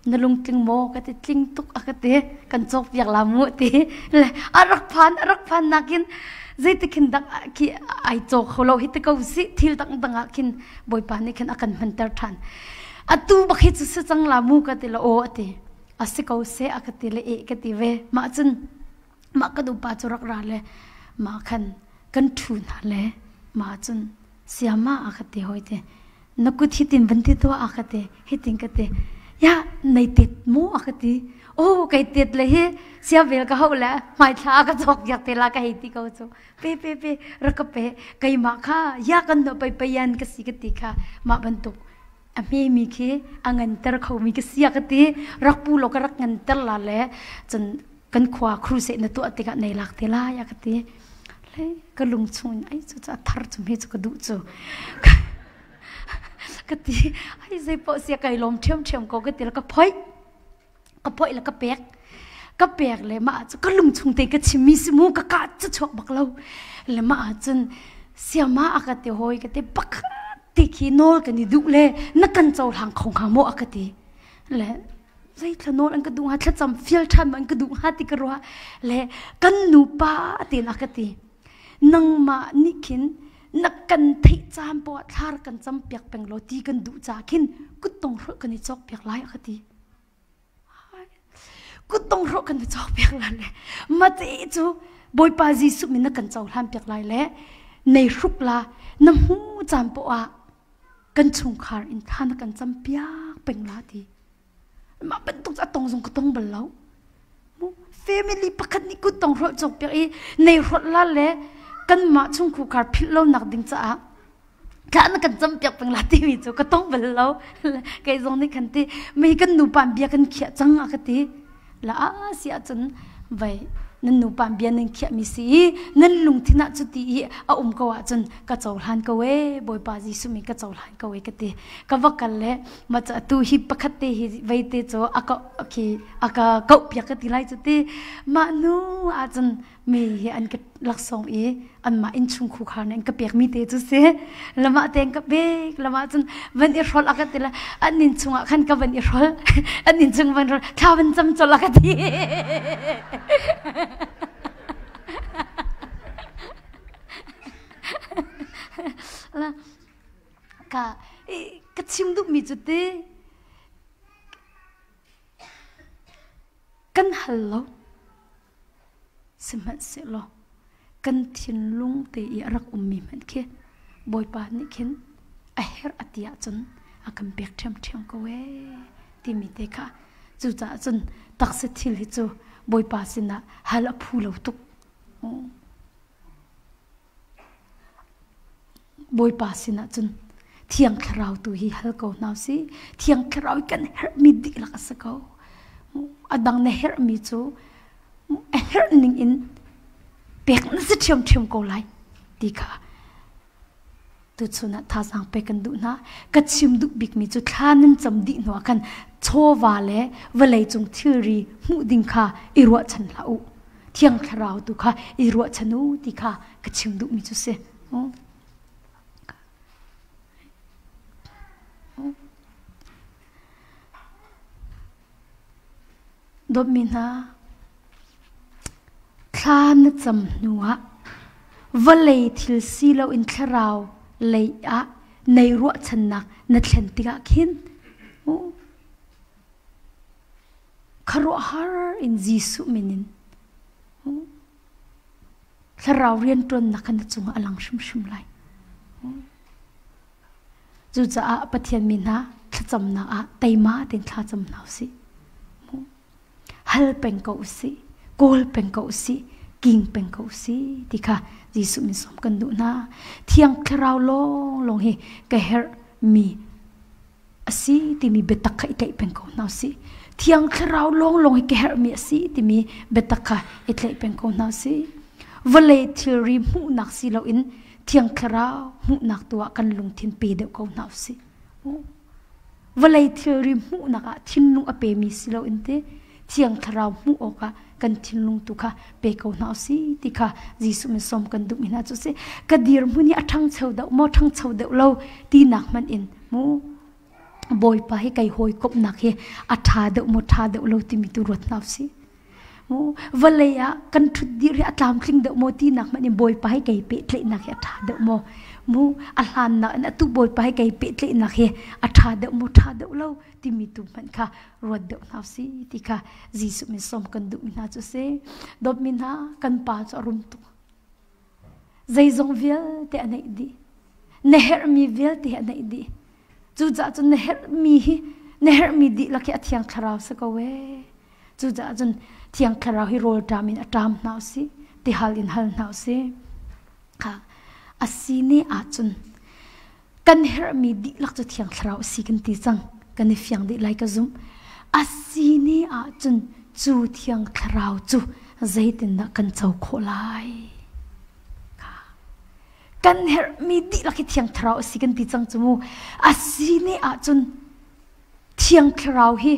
na lungtling maw ka ti tling tuk a ka ti kan cawkpiak la mu ti le a rak phan a rak phan nakin zeitik hin dak khi ai caw kho lo hi te ko si thil dang dang ah khin bawipa nih khin a kan hmanter ṭhan atu bak hi cu si cang la mu ka ti la aw a ti a si ko se a ka ti le e ka ti ve mah cun mah kan upa cu rak ra le mah khan kan ṭhu hna le mah cun siama a ka ti hoi te na kut hitin van ti tuah a ka ti hitin ka ti ya nei tet mu a ka ti oh kai tet le hi sia vel ka hau le hmaithla a ka chok yak te la ka hei ti ko cu pe pe pe rak ka pe keimah kha ya kan no pai payan ka si ka ti kha mah bantuk a hmemi khi a nganter khomi ka sia ka ti rak pu lo ka rak nganter la le cun kan khua crusade na tuah tikah nei lak te lai a ka ti le ka lung chung in ai cu cu a thar cu me cu ka duh cu ka ti ai zei poh sia kai lawm ṭhiam ṭhiam ko ka ti le ka phoih ka phoih le ka pek ka pek le mah cu ka lung chung te ka chimmi si mu ka ka cu chuak bak lo le mah cun siama a ka ti hoi ka ti pakhat ti khi nawl kan i duh le na kan cohlang kho hnga maw a ka ti le zeithla nawl an ka duh hnga thlacam fial ṭhan an ka duh hnga ti ka ruah le kan nupa tiin a ka ti nangmah nih khin na kan theih caan poah thlar kan cam piak peng law ti kan duh ca khin kuttong hrolh kan i cawk piak lai a ka ti kuttong hrolh kan i cawk piak lai le mate cu Bawipa Jesuh min na kan cohlan piak lai le nei hruk la na hmu caan poah kan chungkhar in thla na kan cam piak peng la ti mah bantuk a tong zong ka tong bal lo family pakhat nih kut tong hrolh cawk piak i nei hrolh la le kanmah chungkhar philh lo nak ding caah thla na kan cam piak peng la timi cu ka tong bal lo kei zong nih khan ti mei kan nupa bia kan khiah cang a ka ti la a si ahcun vai nan nupa bia nan khiahmi si i nan lungthin ah cuti i a um ko ahcun ka cohlan ko e Bawipa Jesuh mi ka cohlan ko e ka ti ka va kal le ma cu atu hi pakhat te hi vei te cu a ka khi a ka kauh piak ka ti lai cu ti mah nu ahcun mi hi an ka laksawng i anmah innchung khukhar nih an ka pekmi te cu si lamah te an ka pek lamah cun van i hrol a ka ti le an inn chungah khan ka van i hrol an inn chung van hrol thla van cam col a ka ti ka ka chim duhmi cu ti kan hal lo Sihmanhsehlaw kan thinlung te i a rak ummi hmanh khi Bawipa nih khin a herh a ti ahcun a kan pek ṭhiamṭhiam ko ee timi te kha cucaah cun taksa thil hi cu Bawipa sinah hal a phu lo tuk. Bawipa sinah cun Thiang Thlarau tu hi hal ko hna usih. Thiang Thlarau hi kan herhmi dihlak a si ko. A dang na herhmi cu a herh ning in pek na si ṭhiamṭhiam ko lai ti kha tuchun ah thazaang pek kan duh hna. Ka chim duh bikmi cu thla nan cam dih hnuah khan chawva le vawleicung thilri hmuh ding kha i ruahchan hlah u. Thiang Thlarau tu kha i ruahchan u ti kha ka chim duhmi cu si. Dawtmi hna, thla na cam hnuah vawlei thil si loin thlarau lei ah nei ruahchannak na thlen tikah khin khuaruahhar in Jesuh min in. Thlarau rianṭuannak kha na cungah a lang hrimhrim lai. Cucaah Pathian mi hna thlacamnak ah teima tein thla cam hna usih. Hal peng ko usih, kawl peng ko usih, king peng ko usih ti kha Jesuh min sawm kan duh hna. Thiang Thlarau lawnglawng hi ka herh mi a si timi biatak kha i tlaih peng ko hna usih. Thiang Thlarau lawnglawng hi ka herhmi a si timi biatak kha i tlaih peng ko hna usih. Vawlei thilri hmuhnak si loin Thiang Thlarau hmuhnak tu ah kan lungthin pe deuh ko hna usih. Vawlei thilri hmuhnak ah thinlung a pemi si loin te Thiang Thlarau hmuh awkah kan thinlung tu kha pe ko hna usih ti kha Jesuh min sawm kan duhmi hna cu si. Ka dirhmun hi a ṭhangcho deuh maw ṭhangcho deuh lo tinak hmanh in mu Bawipa hi kai hawikomhnak hi a ṭha deuh maw ṭha deuh lo timi tu ruat hna usih. Vawlei ah kan ṭhut dir hi a tlamtling deuh maw tinak hmanh in Bawipa hi kei pehtlaihnak hi a ṭha deuh maw? Mu a hlannak in atu Bawipa hi kei pehtlaihnak hi a ṭha deuh maw ṭha deuh lo timi tu hmanh kha ruat deuh hna usih ti kha Jesuh min sawm kan duhmi hna cu si. Dawtmi hna kan pa cu a rum tuk. Zeizong vialte a neih dih. Na herhmi vialte hi a neih dih. Cucaah cun na herhmi hi na herhmi dihlak hi a thiang thlarau si ko ee. Cucaah cun thiang thlarau hi rawl ṭam in a ṭam hna usih, tihal in hal hna usih. Kha a si ne ahcun kan herhmi dihlak cu thiang thlarau a si kan ti cang. Kan i fiang dih lai ka zumh. A si ne ahcun cu thiang thlarau cu zeitindah kan co khawh lai? Kan herhmi dihlak hi thiang thlarau a si kan ti cang cu mu. A si ne ahcun thiang thlarau hi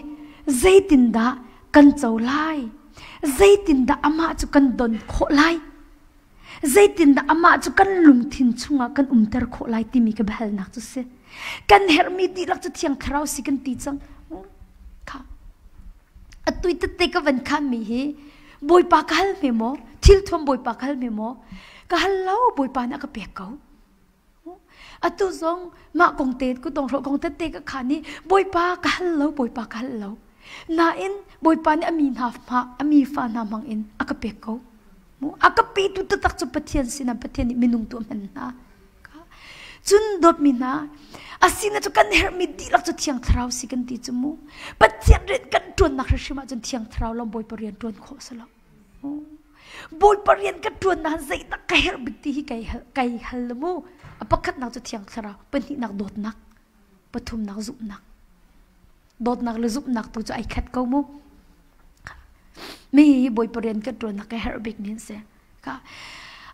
zeitindah kan co lai? Zeitindah amah cu kan don khawh lai? Zeitindah amah cu kan lungthin chungah kan umter khawh lai timi ka biahalnak cu si. Kan herhmi dihlak cu thiang thlarau si kan ti cang. Kha. Atui tette ka van khanmi hi Bawipa ka hal hme maw? Thil thuam Bawipa ka hal hme maw? Ka hal lo, Bawipa nih a ka pek ko. Atu zong mah kong te ku tong kong tette ka khan i Bawipa ka hal lo, Bawipa ka hal lo. Nain Bawipa nih a mi hna a mi fa hna hmang in a ka pek ko. A ka petu taktak cu Pathian sinah Pathian nih minung tu a hman hna. Cun dawtmi hna, asina cu kan herhmi dihlak cu Thiang Thlarau si kan ti cu mu. Pathian rian kan ṭuannak hrimhrim ahcun Thiang Thlarau lawng Bawipa rian ṭuan khawh si lo. Bawipa rian ka ṭuannak zeidah ka herh bik ti hi kai hal mu. A pakhatnak cu Thiang Thlarau, pahnihnak dawtnak, pathumnak zumhnak. Dawtnak le zumhnak tu cu ai khat ko mu. Mi hi Bawipa rian kan ṭuannak ka herh bik mi an si. Ka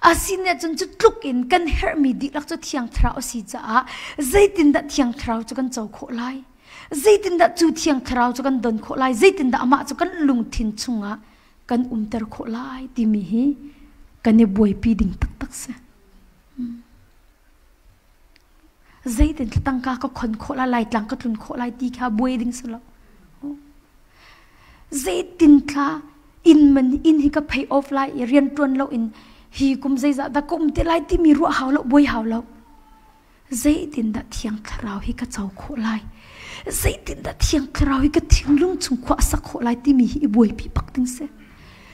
asine cun cu tluk in kan herhmi dihlak cu Thiang Thlarau a si caah zeitindah Thiang Thlarau cu kan co khawh lai? Zeitindah cu Thiang Thlarau cu kan don khawh lai? Zeitindah amah cu kan lungthin chungah kan umter khawh lai timi hi kan i buaipi ding taktak si. Zeitin tangka ka khon khawh lai, Laitlang ka tlun khawh lai ti kha buai ding si lo. Zeitin thla inn man inn hi ka pay off lai i rian ṭuan lo in hi kum zeizah dah ka um te lai timi ruah hau lo, buai hau lo. Zeitin dah Thiang Thlarau hi ka co khawh lai? Zeitin dah Thiang Thlarau hi ka thinlung chung khua a sak khawh lai timi hi i buaipi bak ding si.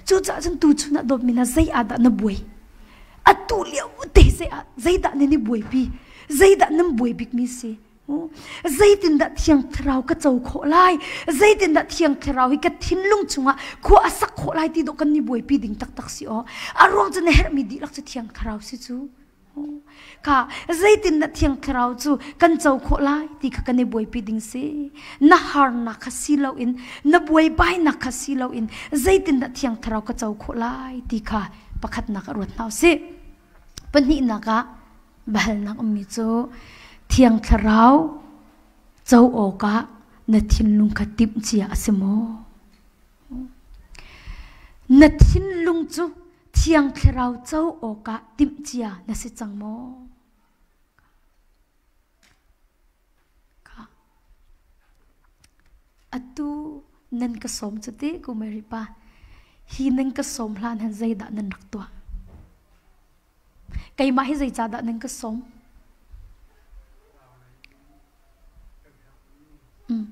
Cucaah cun tuchun ah dawtmi hna zei ah dah na buai? Atu lio te zeidah nan i buaipi? Zeidah nan buai bikmi si? Zeitindah Thiang Thlarau ka co khawh lai? Zeitindah Thiang Thlarau hi ka thinlung chungah khua a sak khawh lai ti dawh kan i buaipi ding taktak si aw. A ruang cu na herhmi dihlak cu Thiang Thlarau si cu. Kha zeitindah Thiang Thlarau cu kan co khawh lai ti kha kan i buaipi ding si. Na harnak kha si loin, na buaibainak kha si loin zeitindah Thiang Thlarau ka co khawh lai ti kha pakhatnak ah ruat hna usih. Pahnihnak ah biahalnak ummi cu Thiang Thlarau co awkah na thinlung kha timhcia a si maw? Na thinlung cu Thiang Thlarau co awkah timhcia na si cang maw? Atu nan ka sawm cu ti ku Mary pa hi nan ka sawm hlan han zeidah nan rak tuah? Keimah hi zeicahdah nan ka sawm? Mm.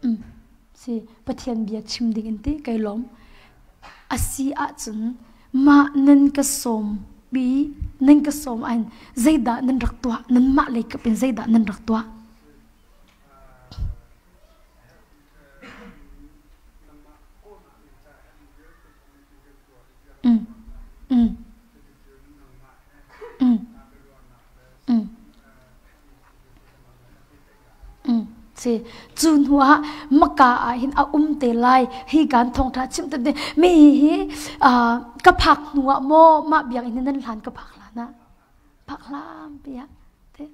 Mm. Si Pathian bia chim ding in ti kai lawm. Asi ahcun Mah nan ka sawm pi nan ka sawm an zeidah nan rak tuah nanmah lei kap in zeidah nan rak tuah? Mm. Mm. Mm. Mm. Mm. Si cu hnu ah maka ah hin a um te lai hi kan thawngtha chim te mi hi ka phak hnu ah maw mah biakinn nan hlan ka phak hlan ah phak hlan pi ah te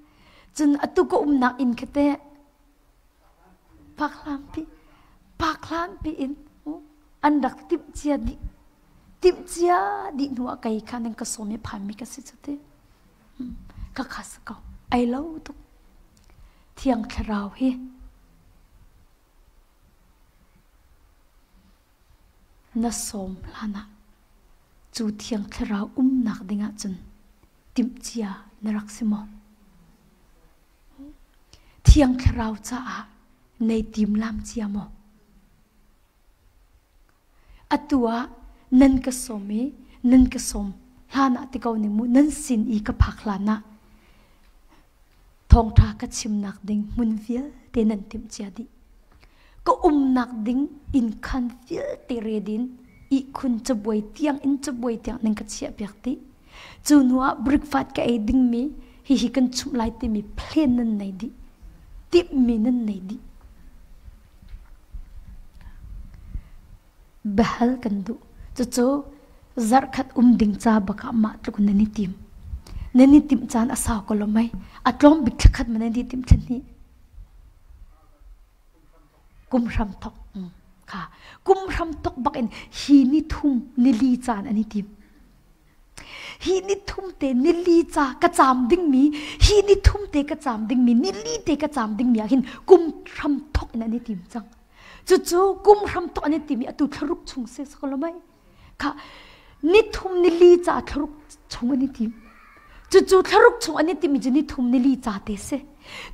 cun atu ka umnak inn kha te phak hlan pi phak hlan pi in an rak timh cia dih timh cia dih hnu ah kei kha nan ka sawm i phan mi ka si cu te ka khas ko ai lo tuk thiang thlarau hi na sawm hlan ah cu thiang thlarau umnak dingah cun timhcia na rak si maw thiang thlarau caah nei timlam cia maw Atu ah nan ka sawm i nan ka sawm hlan ah ti ko ning mu nan sin i ka phak hlan ah thawngṭha ka chimnak ding hmun vialte nan timh cia dih. Ka umnak ding inn khan vialte redin ihkhun cabuai tiang in cabuai tiang nan ka chiahpiak dih. Cu hnu ah breakfast ka ei dingmi hihi kan chumh lai timi plan nan nei dih. Timhmi nan nei dih. Biahal kan duh. Cucu zarhkhat um ding ca bak ah mah tluk nan i tim. Nan i timh caan a sau ko lo mei. A tlawm bik thlakhat ma nan i timh thlan Kum hram thok. Kha. Kum hram thok bak in hi ni thum nili caan an i tim. Hi ni thum te nili ca ka caam dingmi hi ni thum te ka caam dingmi nili te ka caam dingmi ah hin kum hram thok in an i tim cang. Cucu kum hram thok an i tim i atu thlaruk chung se ko mai. Kha ni thum nili ca thlaruk chung an i tim. Cucu thlaruk chung an i timi cu ni thum nili ca te si.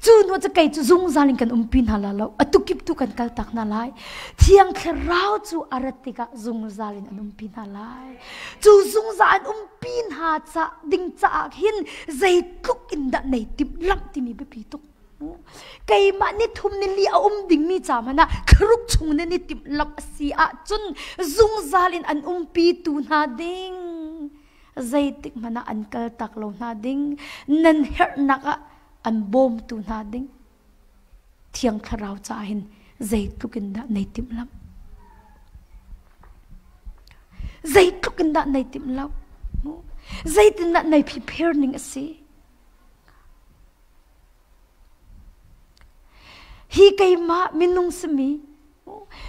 Cu hnu cu kei cu zungzal in kan umpi hna la lo. Atu kip tu kan kal tak hna lai. Thiang Thlarau cu a rat tikah zungzal in an umpi hna lai. Cu zungzal an umpi hna ca ding caah hin zeitluk in dah nei timh lamh timi biapi tuk. Keimah ni thum ni li a um dingmi ca hmanh ah thlaruk chung nan i timh lamh a si ahcun zungzal in an umpi tu hna ding. Zeitik hmanh ah an kal tak lo hna ding nan herhnak ah an bawmtu hna ding thiang thlarau caah hin zeitluk in dah nei timh lam zeitluk in dah nei timh lo zeitin dah nei prepare ning a si hi keimah minung simi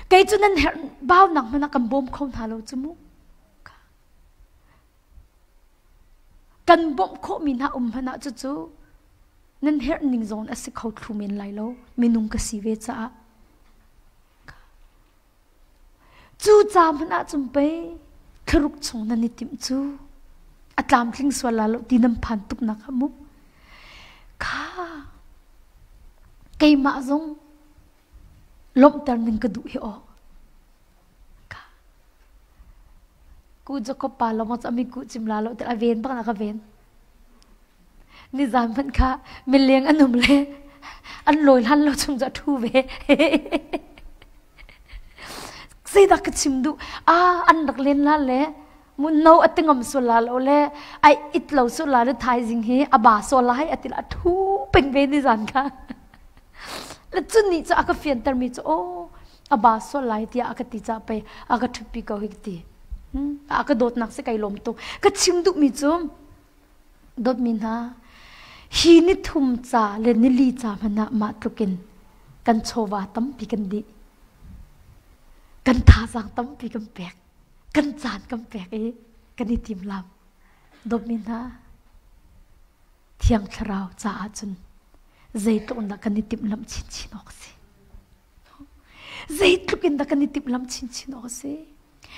kei cu nan herh baunak hmanh ah kan bawm kho hna lo cu mu Kan bawmh khawhmi hna um hmanh ah cucu nan herh ning zong a si kho thlu men lai lo minung ka si ve caah. Cu ca hmanh ah cun pei thlaruk chung nan i timh cu a tlamtling sual la lo ti nan phan tuk nak ah mu. Kha keimah zong lawmhter ning ka duh hi aw. Ku Jacob pa lawng cu ami ku chim la lo te a ven bak na ka ven. Ni zan hmanh kha mileng an um le an lawi hlan lo chung cu a thu ve. Zeidah ka chim duh? Ah an rak len la le mu no a tingam sul la lo le ai it lo sul la le thaizing hi a ba so lai a ti la thu peng ve ni zan kha. Le cun nih cu a ka fianter mi cu oh a ba sual lai tiah a ka ti ca pei a ka ṭhutpi ko hi ka ti. A ka dawtnak si kai lawm tuk. Ka chim duhmi cu dawtmi hna hi ni thum ca le nili ca hmanh ah mah tlukin kan chawva tampi kan dih. Kan thazaang tampi kan pek. Kan caan kan pek i kan i timlam. Dawtmi hna Thiang Thlarau caah cun zeitluk in dah kan i timhlamh chinchin awk a si. Zeitluk in dah kan i timhlamh chinchin awk a si.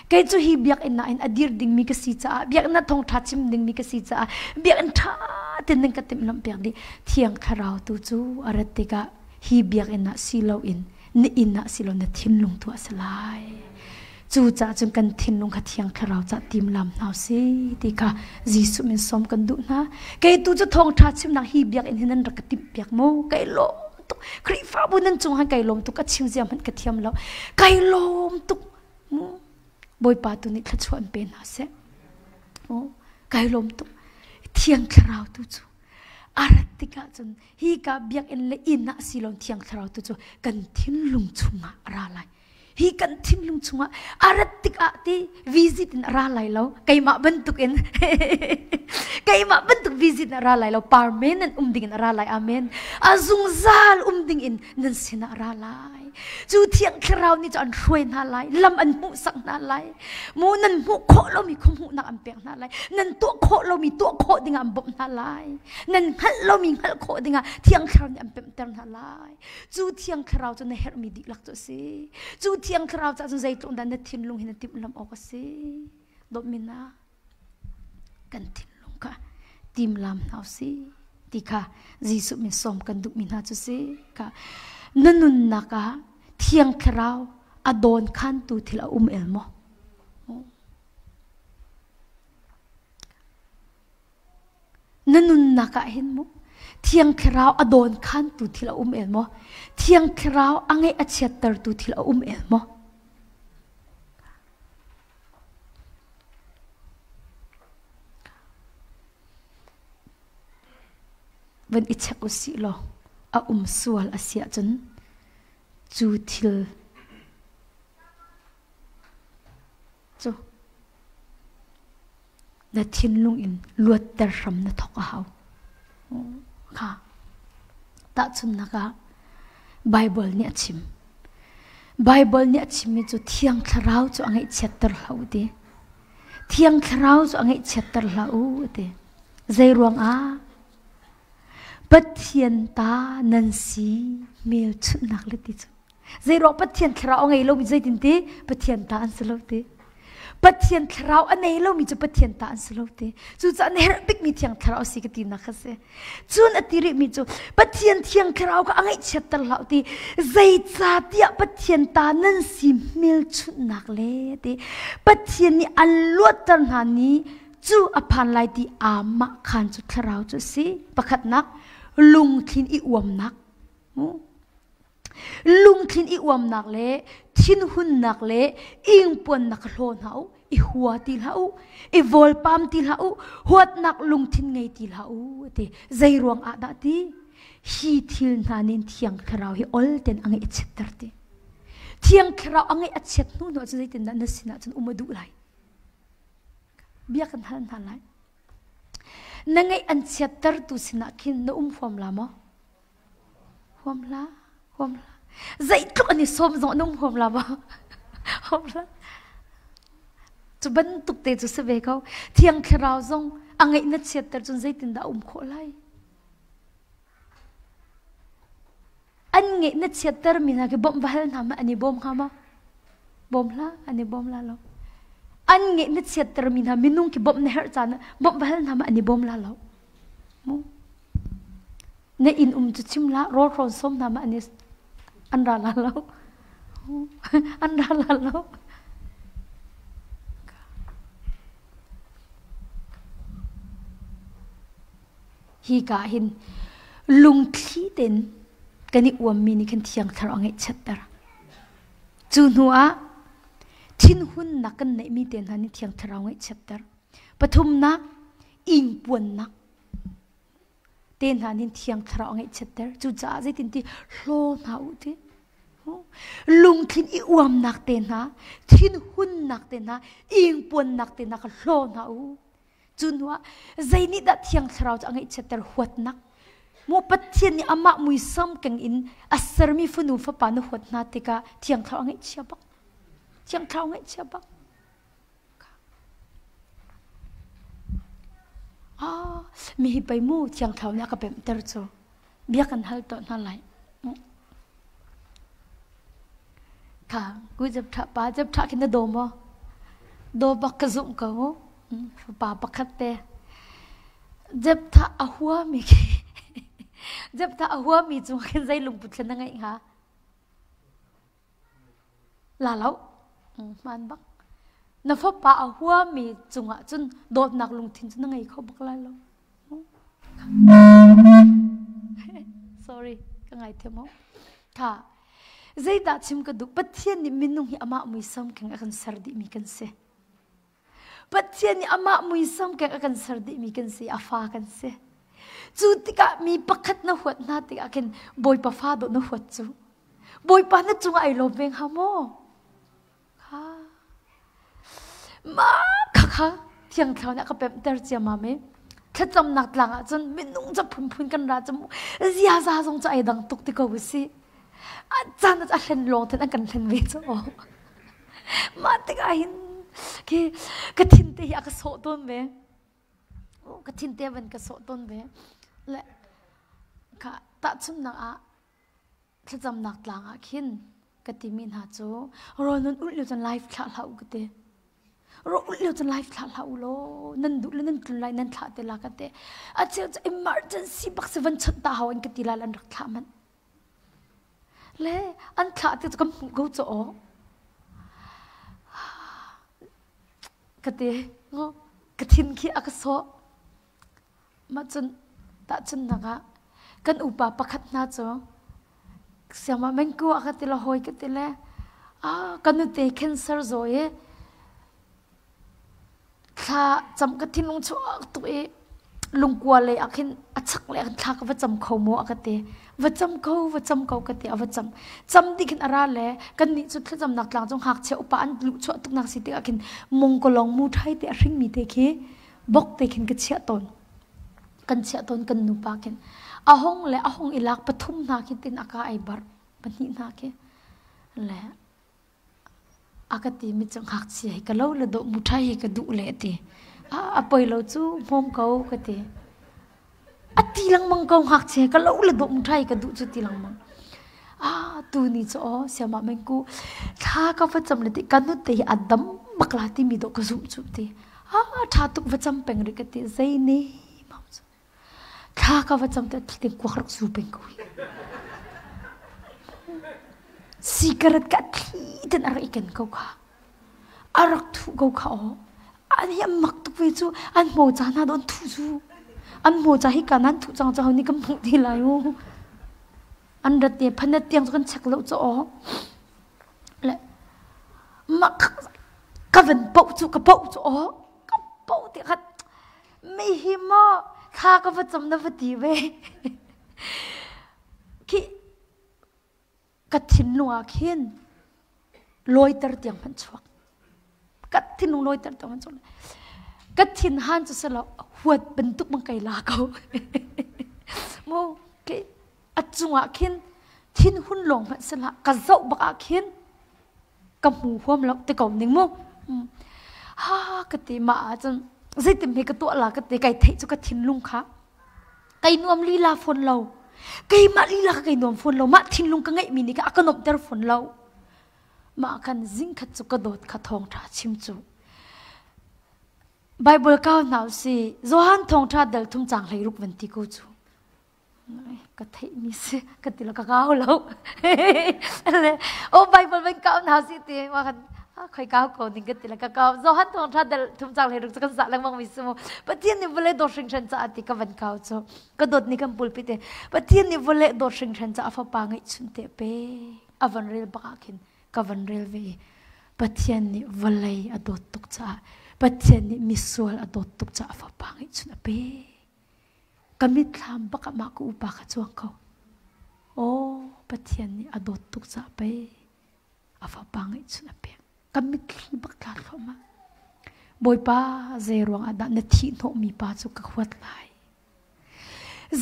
Kei cu hi biakinn ah hin a dir dingmi ka si caah biakinn ah thawngṭha chim dingmi ka si caah biakinn ṭha tein nan ka timhlamh piak dih. Thiang Thlarau tu cu a rat tikah hi biakinn ah si loin na inn ah si lo na thinlung tu a si lai. Cu caah cun kan thinlung kha Thiang Thlarau cah timlam hna si ti kha Jesuh min sawm kan duh hna. Kei tu cu thawngṭha chimnak hi biakinn hi nan rak ka timh piak mu. Kai lawm tuk. Khrihfabu nan cung han kai lawm tuk. Ka chim zia hmanh ka thiam lo. Kai lawm tuk. Mu. Bawipa tu nih thluachuah an pe hna seh. Oh, kai lawm tuk. Thiang Thlarau tu cu a rat tikah cun hi ka biakinn le inn ah si lo Thiang Thlarau tu cu kan thinlung chungah a ra lai. Hi kan thinlung chungah a rat tikah ti visit in a ra lai lo. Keimah bantuk in keimah bantuk visit in a ra lai lo. Permanent um ding in a ra lai. Amen. A zungzal um ding in nan sinah a ra lai. Cu Thiang Thlarau nih cu an hruai hna lai, lam an hmuhsak hna lai. Mu nan hmuh khawh lomi kha hmuhnak an pek hna lai. Nan tuah khawh lomi tuah khawh dingah an bawmh hna lai. Nan hngalh lomi hngalh khawh dingah Thiang Thlarau nih an pemhter hna lai. Cu Thiang Thlarau cu na herhmi dihlak cu a si. Cu Thiang Thlarau caah cun zeitluk dah na thinlung hi na timhlamh awk a si. Dawtmi hna, kan thinlung kha timlam hna usih ti kha Jesuh min sawm kan duhmi hna cu si. Kha na nunnak ah Thiang Thlarau a dawn khantu thil a um el maw? Na nunnak ah hin mu Thiang Thlarau a dawn khantu thil a um el maw? Thiang Thlarau a ngeih a chiattertu thil a um el maw? Van i check usih law a um sual a si ahcun cu thil cu na thinlung in luatter hram na thawk a hau. Kha tahchunhnak ah Bible nih a chim. Bible nih a chimmi cu Thiang Thlarau cu a ngaihchiatter hlah u ti. Thiang Thlarau cu a ngaihchiatter hlah u ti. Zei ruangah? Pathian ta nan si hmelchunhnak le ti cu. Zeiruang Pathian thlarau a ngei lomi zeitin ti? Pathian ta an si lo ti. Pathian thlarau a nei lomi cu Pathian ta an si lo ti. Cucaah na herh bikmi thiang thlarau si ka tinak kha si. Cun a ti rihmi cu Pathian thiang thlarau kha a ngaihchiatter hlah ti. Zeicahtiah Pathian ta nan si hmelchunhnak le ti. Pathian nih an luatter hna ni cu a phan lai ti amah khan cu thlarau cu a si. Pakhatnak lungthlin i uamnak. Lungthin i uamnak le thinhunnak le ingpuannak hlaw hna u, i hua ti hlah u, i vawlpam ti hlah u, huatnak lungthin ngei ti hlah u ti. Zei ruang ah dah ti? Hi thil hna nin Thiang Thlarau hi ol ten a ngeih a chiatter ti. Thiang Thlarau a ngeih a chiat hnu hnu ahcun zeitindah na sinah cun um a duh lai? Bia kan hal hna lai. Na ngeih an chiattertu sinah khin na um huam la maw? Huam hlah, huam hlah. Zeitluk an i sawm zong an um huam la maw? Huam hlah. Cu bantuk te cu si ve ko. Thiang Thlarau zong a ngeih na chiatter cun zeitindah a um khawh lai? An ngeih na chiatter mi hna khi bawmh va hal hna ma an i bawm hnga maw? Bawm hlah, an i bawm la lo. An ngeih na chiatter mi hna minung khi bawmh na herh caan ah bawmh va hal hna ma an i bawm la lo. Mu. Na inn um cu chim hlah, rawl hrawn sawm hna ma an i an ra la lo. An ra la lo. Hi ka hin lungthli tein kan i uammi nih khin thiang thlarau a ngeihchiatter. Cu hnu ah thinhunnak kan neihmi te hna nih thiang thlarau ngeihchiatter. Pathumnak ingpuannak te hna nih thiang thlarau a ngeihchiatter. Cucaah zeitinti hlaw hna u ti. Lungthin i uamnak te hna, thinhunnak te hna, ingpuannak te hna kha hlaw hna u. Cu hnuah zei nih dah thiang thlarau cu a ngeihchiatter huatnak? Mu Pathian nih amah muisam keng in a sermi fanu fapa na huat hna tikah thiang thlarau a ngeihchia bak. Thiang thlarau ngeihchia bak. Ah, mi hi pei mu thiang thlarau nih a ka pemhter cu. Bia kan hal tuah hna lai. Kha, ku jap tha pa jap tha khi na daw maw? Daw bak ka zumh ko mu. Pa pakhat te. Jep tha a hua mi khi Jep tha a hua mi cung khin zei lungput thlen na ngeih hnga? La lo. Hmaan bak. Na fapa a huami cungah cun dawtnak lungthin cu na ngei kho bak lai lo. Sorry, ka ngaithiam o. Tha. Zeidah chim ka duh? Pathian nih minung hi amah muisam keng a kan ser dihmi kan si. Pathian nih amah muisam keng a kan ser dihmi kan si, a fa kan si. Cu tikah mi pakhat na huat hna tikah khin Bawipa fa dawh na huat cu. Bawipa na cungah ai lawm ve hnga maw? Kha. Ma kha kha thiang thlarau nih a ka pemhter ciammam i thlacamnak tlang ah cun minung ca phunphun kan ra cu ziaza zong cu ai dang tuk ti ko si. A caan a hlen lawng ten an kan hlen ve cu. Mah tikah hin khi ka thin te hi a ka sawh tawn ve. Ka thin te van ka sawh tawn ve. Le kha tahchunhnak ah thlacamnak tlang ah khin ka timi hna cu rawl nan ulh lio cun live thlah hlah u ka ti. Rawl ulh lio cun live thlah hlah u law nan duh le nan tlun lai nan thlah te la ka ti. A cheu cu emergency bak si van chawnh ta hau an ka ti lai an rak thlah manh. Le an thlah ti cu kan hmuh ko cu aw. Ka ti ka thin khi a ka sawh. Mah cun tahchunhnak ah kan upa pakhat hna cu siangmah mengku a ka ti le hawi ka ti le ah ka nute cancer zaw i Thla cam ka thinlung chuak tuk i lungkua lei ah khin a chak lei ah khin thla ka va cam kho maw a ka ti. Va cam ko, va cam ko ka ti, a va cam. Cam dih khin a ra le kannih cu thlacamnak tlang cu ngakchia upa an luhchuah tuknak si tikah khin mongkolong mu ṭhai te a hringmi te khi bok te khin ka chiah tawn. Kan chiah tawn kan nupa khin. A hong le a hong i lak pathum hna khi tin a ka ai barh pahnih hna khi le A ka timi cu ngakchia hi ka lo le dawh muṭhai hi ka duh le a ti. A poi lo cu hmawm ko ka ti. A ti lengmang ko ngakchia ka lo le dawh muṭhai hi ka duh cu ti lengmang. Ah tu ni cu aw siamah mengku thla ka va cam le ti ka nute hi a dam bak la timi dawh ka zumh cu ti. Ah ṭha tuk va cam peng rih ka ti. Zei ne mau cu. Thla ka va cam te thli kuak rak zu peng ko hi. Cigarette ka thli ten a rak i ken ko kha. A rak thuh ko kha aw. An hi an mak tuk ve cu an hmo ca hna don thuh cu. An hmo ca hi ka nan thuh cang cu ho nih kan hmuh ti lai u. An rat te phanet tiang cu kan check lo cu aw. Le mak ka van poh cu ka poh cu aw. Ka poh ti khat Mi hi maw thla ka va cam na va ti ve. Khi ka thinlung ah khin lawiter tiang hmanh chuak. Ka thinlung lawiter tiang hmanh chuak. Ka thin han cu selo huat bantuk bang kai la ko. Mu ke a cungah khin thin hun lawng hmanh sila ka zoh bak ah khin ka hmu huam lo ti ko ning mu ha ka ti ma ahcun zeitim he ka tuah la ka ti kai theih cu ka thinlung kha kai nuam lila fawn lo keimah lila ka kai nuam fawn lo mah thinlung ka ngeih mi nih a ka nuamhter fawn lo mah khan zingkhat cu ka dawt kha thawngṭha chim cu Bible kau hna si Johan thawngṭha dal thum cang hlei ruk van ti ko cu ka theihmi si ka ti lo ka kau lo le o bible van kau na si ti wa kan khoi kau ko ning ka ti le ka kau Johan thong tha dal thum chang le ruk kan sa lengmang mi simu Pathian nih vawlei dawt hringhran ca ti ka van kau cu ka dawt ni kan pulpit te Pathian nih vawlei dawt hringhran ca a fapa ngeih chun te pe a van rel bak ah khin ka van rel ve Pathian nih vawlei a dawt tuk caah Pathian nih misual a dawt tuk caah a fapa ngeih chun a pe Ka mitthlam bak ah mah ka upa kha cuang ko. Aw, Pathian nih a dawt tuk caah pei a fapa ngeihchun a pek. Ka mitthli bak tla thluahmah. Bawipa, zei ruang ah dah na thih hnawhmi pa cu ka huat lai?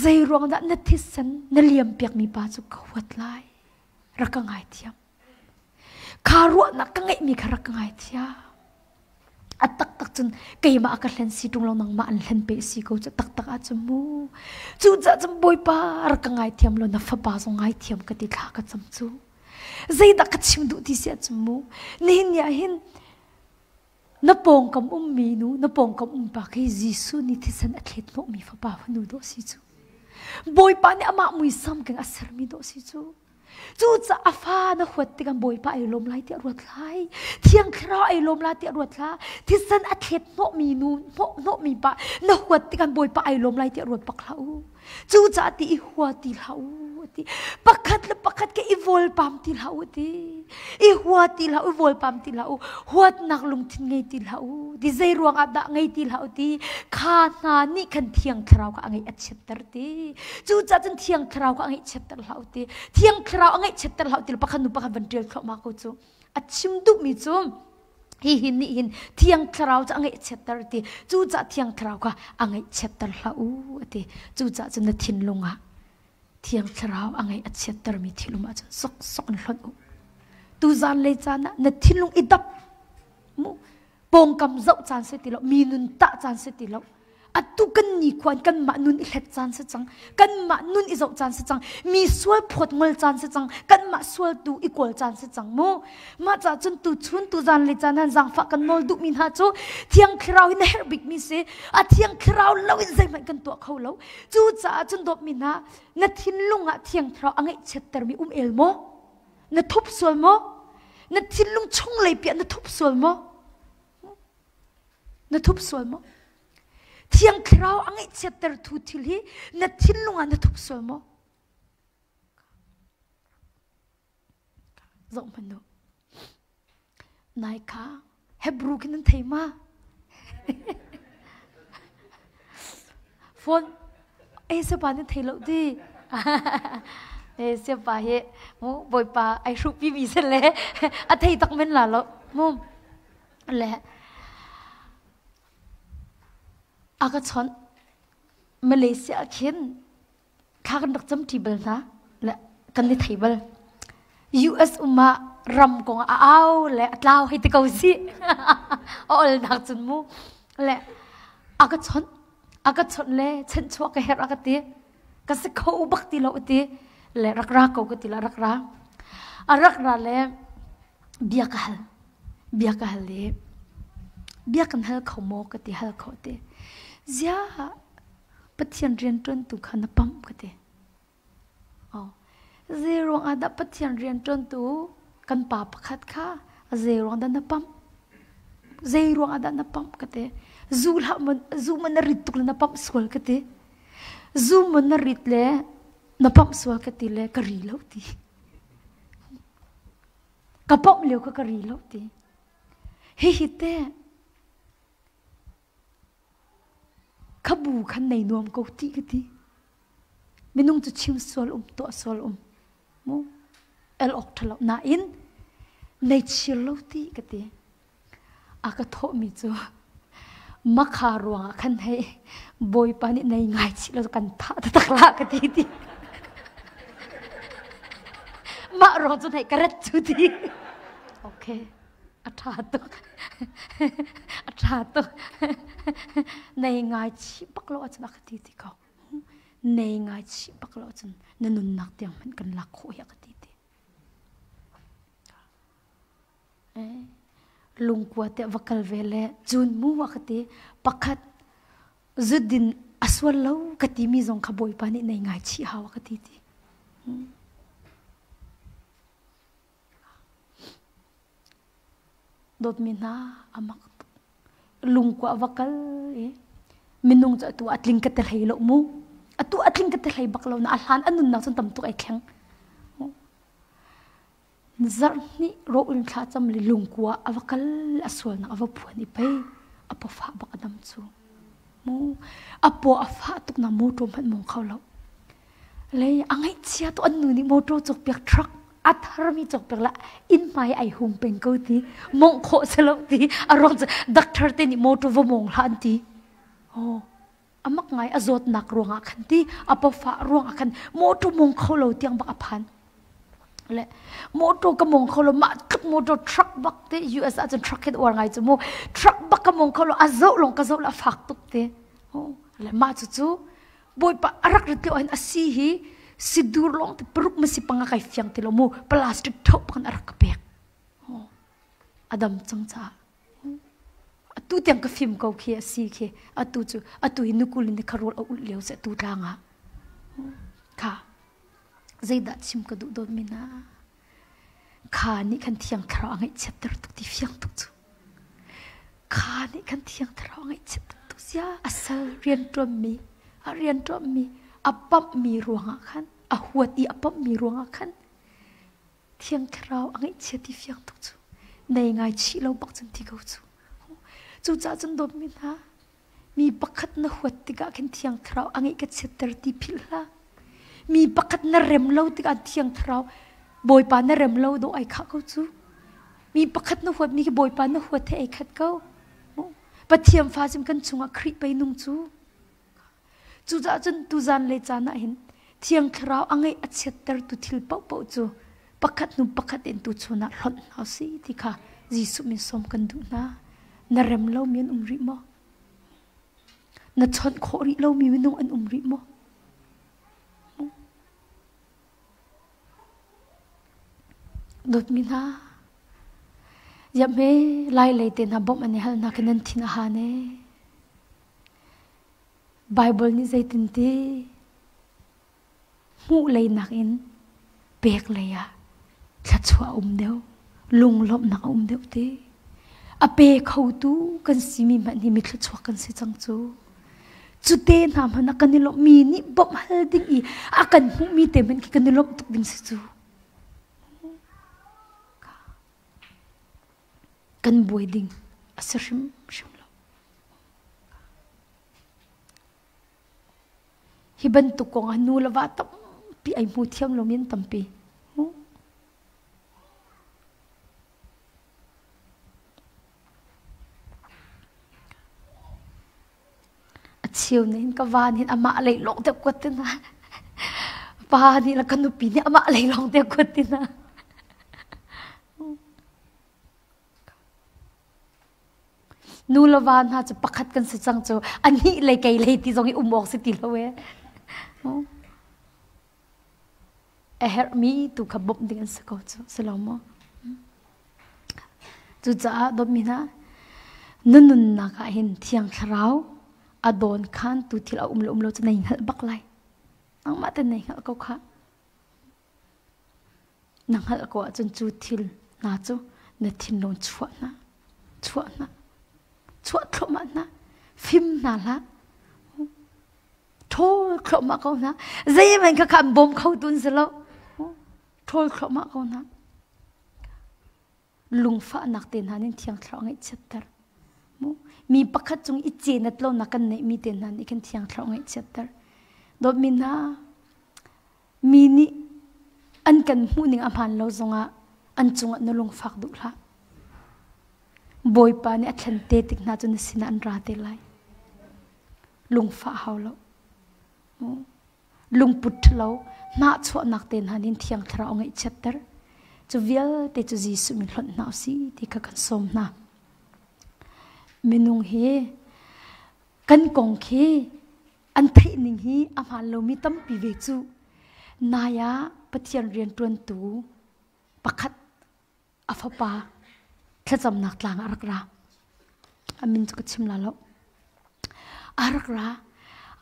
Zei ruang dah na thisen na liam piakmi pa cu ka huat lai? Rak ka ngaithiam. Kha ruahnak ka ngeihmi kha rak ka ngaithiam. A taktak cun keimah a ka hlen si ṭung lo nangmah an hlen pe si ko cu taktak ah cun mu. Cucaah cun Bawipa rak ka ngaithiam law na fapa zong ngaithiam ka ti thla ka cam cu. Zeidah ka chim duh ti si ahcun mu. Nihin ni ah hin na pawngkam ummi nu, na pawngkam um pa khi Jesuh nih thisen a thlet hnawhmi fapa fanu dawh si cu. Bawipa nih amah muisam keng a sermi dawh si cu. Cucaah a fa na huat tikah Bawipa ai lawm lai tiah ruat lai. Thiang Thlarau ai lawm lai tiah ruat hlah. Thisen a thlet hnawhmi nu hnawhmi pa na huat tikah Bawipa ai lawm lai tiah ruat bak hlah u. Cucaah ti i hua ti hlah u ti. Pakhat le pakhat ke i vawlpam ti hlah u ti. I hua ti hlah u, vawlpam ti hlah u. Huatnak lungthin ngei ti hlah u. Ti zei ruang ah dah ngei ti hlah u ti. Kha hna nih khan Thiang Thlarau kha a ngeih a chiatter ti. Cucaah cun Thiang Thlarau kha a ngeihchiatter hlah u ti. Thiang Thlarau a ngeihchiatter hlah u ti pakhat nu pakhat van ṭial thluahmah ko cu. A chim duhmi cu hihi nih hin Thiang Thlarau cu a ngeihchiatter ti. Cucaah Thiang Thlarau kha a ngeihchiatter hlah u a ti. Cucaah cun na thinlung ah Thiang Thlarau a ngeih a chiattermi thil um ahcun soksok in hlonh u. Tuzan le caan ah na thinlung i dap mu pawngkam zoh caan si ti lo mi nun tah caan si ti lo atu kan ni khuan kanmah nun i hlet caan si cang kanmah nun i zoh caan si cang mi sual phawt ngol caan si cang kanmah sual tu i kawl caan si cang mu mah ca cun tu chun tu zan le caan han zaangfah kan nawl duhmi hna cu thiang thlarau hi na herh bikmi si a thiang thlarau lo in zeihmanh kan tuah kho lo cu caah cun dawtmi hna na thinlung ah thiang thlarau a ngaihchiattermi um el maw Na thup sual maw? Na thinlung chunglei piah na thup sual maw? Na thup sual maw? Thiang Thlarau a ngaihchiatter thu thil hi na thinlung ah na thup sual maw? Zoh hmanh u. Nai kha Hebrew khi nan thei ma? Phone eh siapa nan thei lo ti. Eh siapa hi mu bawipa ai hruh pi mi sen le a thei tak men la lo mu le a ka chon Malaysia khin thla kan rak camṭi bal hna le kan i thei bal. US um ah ram kong a au le a tlau hei ti ko si. A olnak cun mu. Le a ka chawnh, a ka chawnh le chanchuah ka herh a ka ti. Ka si kho bak ti lo a ti. Le rak ra ko ka ti la rak ra. A rak ra le bia ka hal. Bia ka hal i bia kan hal kho maw ka ti hal kho ti. Ziah Pathian rianṭuantu kha na pamh ka ti. Oh. Zeiruang ah dah Pathian rianṭuantu kan pa pakhat kha zeiruang dah na pamh? Zeiruang ah dah na pamh ka ti. Zu hlah man zu man na rit tuk le na pamh sual ka ti. Zu man na rit le na pamh sual ka ti le ka ri lo ti. Ka pamh lio kha ka ri lo ti. Hihi te Kha bu khan nei nuam ko ti ka ti. Minung cu chim sual um, tuah sual um. Mu el awk ṭhalo nain nei chir lo ti ka ti. A ka thawhmi cu makha ruangah khan hei Bawipa nih nei ngai chih lo kan thah taktak la ka ti ti. Mah ruang cun hei ka rat cu ti. Okay. A ṭha tuk. A ṭha tuk. Nei ngai chih bak lo ahcun a ka ti ti ko. Nei ngai chih bak lo ahcun na nunnak tiang hmanh kan lak khawh hi a ka ti ti. Lungkua te va kal ve le cun mu a ka ti. Pakhat zudin a sual lo ka timi zong kha Bawipa nih nei ngai chih hau a ka ti ti. Dawtmi hna a mak tuk. Lungkua a va kal i minung cu atu a tling ka ti hlei lo mu. Atu a tling ka ti hlei bak lo na a hlan a nunnak cun tam tuk ai thleng. Zarh hnih rawh in thla cam le lungkua a va kal a sualnak a va phuan i pei a pawfah bak a dam cu. Mu a paw a fah tuk na motor hmanh mong kho lo. Le a ngaihchia tu an nu nih motor cawkpiak truck a tharmi cawkpiak la inn hmai ai hung peng ko ti mongh khawh si lo ti a ruang cu doctor te nih motor va mong hlah an ti oh amak ngai a zawtnak ruangah khan ti a pawfah ruangah khan motor mong kho lo tiang bak a phan le motor ka mong kho lo mah tluk motor truck bak te US ah cun truck hin uar ngai cu mu truck bak ka mong kho lo a zoh long ka zoh la fak tuk te oh le mah cu cu Bawipa a rak rit lio hin a si hi sidur lawng te paruk ma si panga kai fiang ti lo mu plastic tho pakan a rak ka pek. A dam cang caah. Atu tiang ka fim ko khi a si khi atu cu atu hi nukul in kha rawl a ulh lio se tu tlang ah. Kha. Zeidah chim ka duh dawtmi hna? Kha nih khan Thiang Thlarau a ngaihchiatter tuk ti fiang tuk cu. Kha nih khan Thiang Thlarau a ngaihchiatter tuk sia a sal rianṭuanmi a rianṭuanmi a pamhmi ruangah khan a huat i a pamhmi ruangah khan Thiang Thlarau a ngaihchia ti fiang tuk cu. Nei ngai chih lo bak cun ti ko cu. Cucaah cun dawtmi hna, mi pakhat na huat tikah khin Thiang Thlarau a ngeih ka chiatter ti philh hlah. Mi pakhat na rem lo tikah Thiang Thlarau Bawipa na rem lo dawh ai khah ko cu. Mi pakhat na huatmi khi Bawipa na huat he ai khat ko. Pathian fa cun kan chungah Khrih pei nung cu. Cucaah cun tuzan le caan ah hin Thiang Thlarau a ngeih a chiattertu thil paohpaoh cu pakhat hnu pakhat in tuchun ah hlonh hna usih ti kha Jesuh min sawm kan duh hna. Na rem lomi an um rih maw? Na chawnh khawh rih lomi minung an um rih maw? Dawtmi hna, Ziah lai lei te hna bawmh an i hal hna khi nan thin a han ee. Baibal nih zeitin ti hmuh lei nakin pek lei ah thluachuah a um deuh, lunglawmhnak a um deuh ti. A pe khotu kan simi hmanh hi mi thluachuak kan si cang cu. Cu te hna hmanh ah kan i lawmh mi nih bawmh hal ding i a kan hmuhmi te hmanh khi kan i lawmh tuk ding si cu. Kan buai ding a si hrimhrim lo. Hi bantuk kong ah nu le va tampi ai hmu thiam lomi an tampi. A cheu nih hin ka va nih amah lei lawng te kuat ti na. Pa nih le ka nupi nih amah lei lawng te kuat ti na. Nu le va hna cu pakhat kan si cang cu anih lei kei lei ti zong i um awk si ti lo e. A herhmi tu kha bawmh ding an si ko cu si lo maw? Cucaah dawtmi hna na nunnak ah hin Thiang Thlarau a dawn khan tu thil a um le um lo cu nei hngalh bak lai. Nangmah ten nei hngalh ko kha. Na hngalh ko ahcun cu thil hna cu na thinlung chuah hna, chuah hna, chuah thluahmah hna, fim hna hlah. Ṭhawl thluahmah ko hna. Zeihmanh kha kha an bawm kho tun si lo. Ṭhawl thluahmah ko hna. Lungfahnak te hna nih Thiang Thlarau ngaihchiatter. Mi pakhat cung i cenat lonak kan neihmi te hna nih khin Thiang Thlarau ngaihchiatter. Dawtmi hna, mi nih an kan hmuhning a hmaan lo zongah an cungah na lungfak duh hlah. Bawipa nih a thlen te tik hna cu na sinah an ra te lai. Lungfah hau lo. Lungput ṭhalo, hnahchuahnak te hna nih Thiang Thlarau ngaihchiatter. Cu vialte cu Jesuh min hlonh hna usih ti kha kan sawm hna. Minung hi kan kong khi an theih ning hi a hmaan lomi tampi ve cu. Nai ah Pathian rianṭuantu pakhat a fapa thlacamnak tlang ah a rak ra. A min cu ka chim la lo. A rak ra.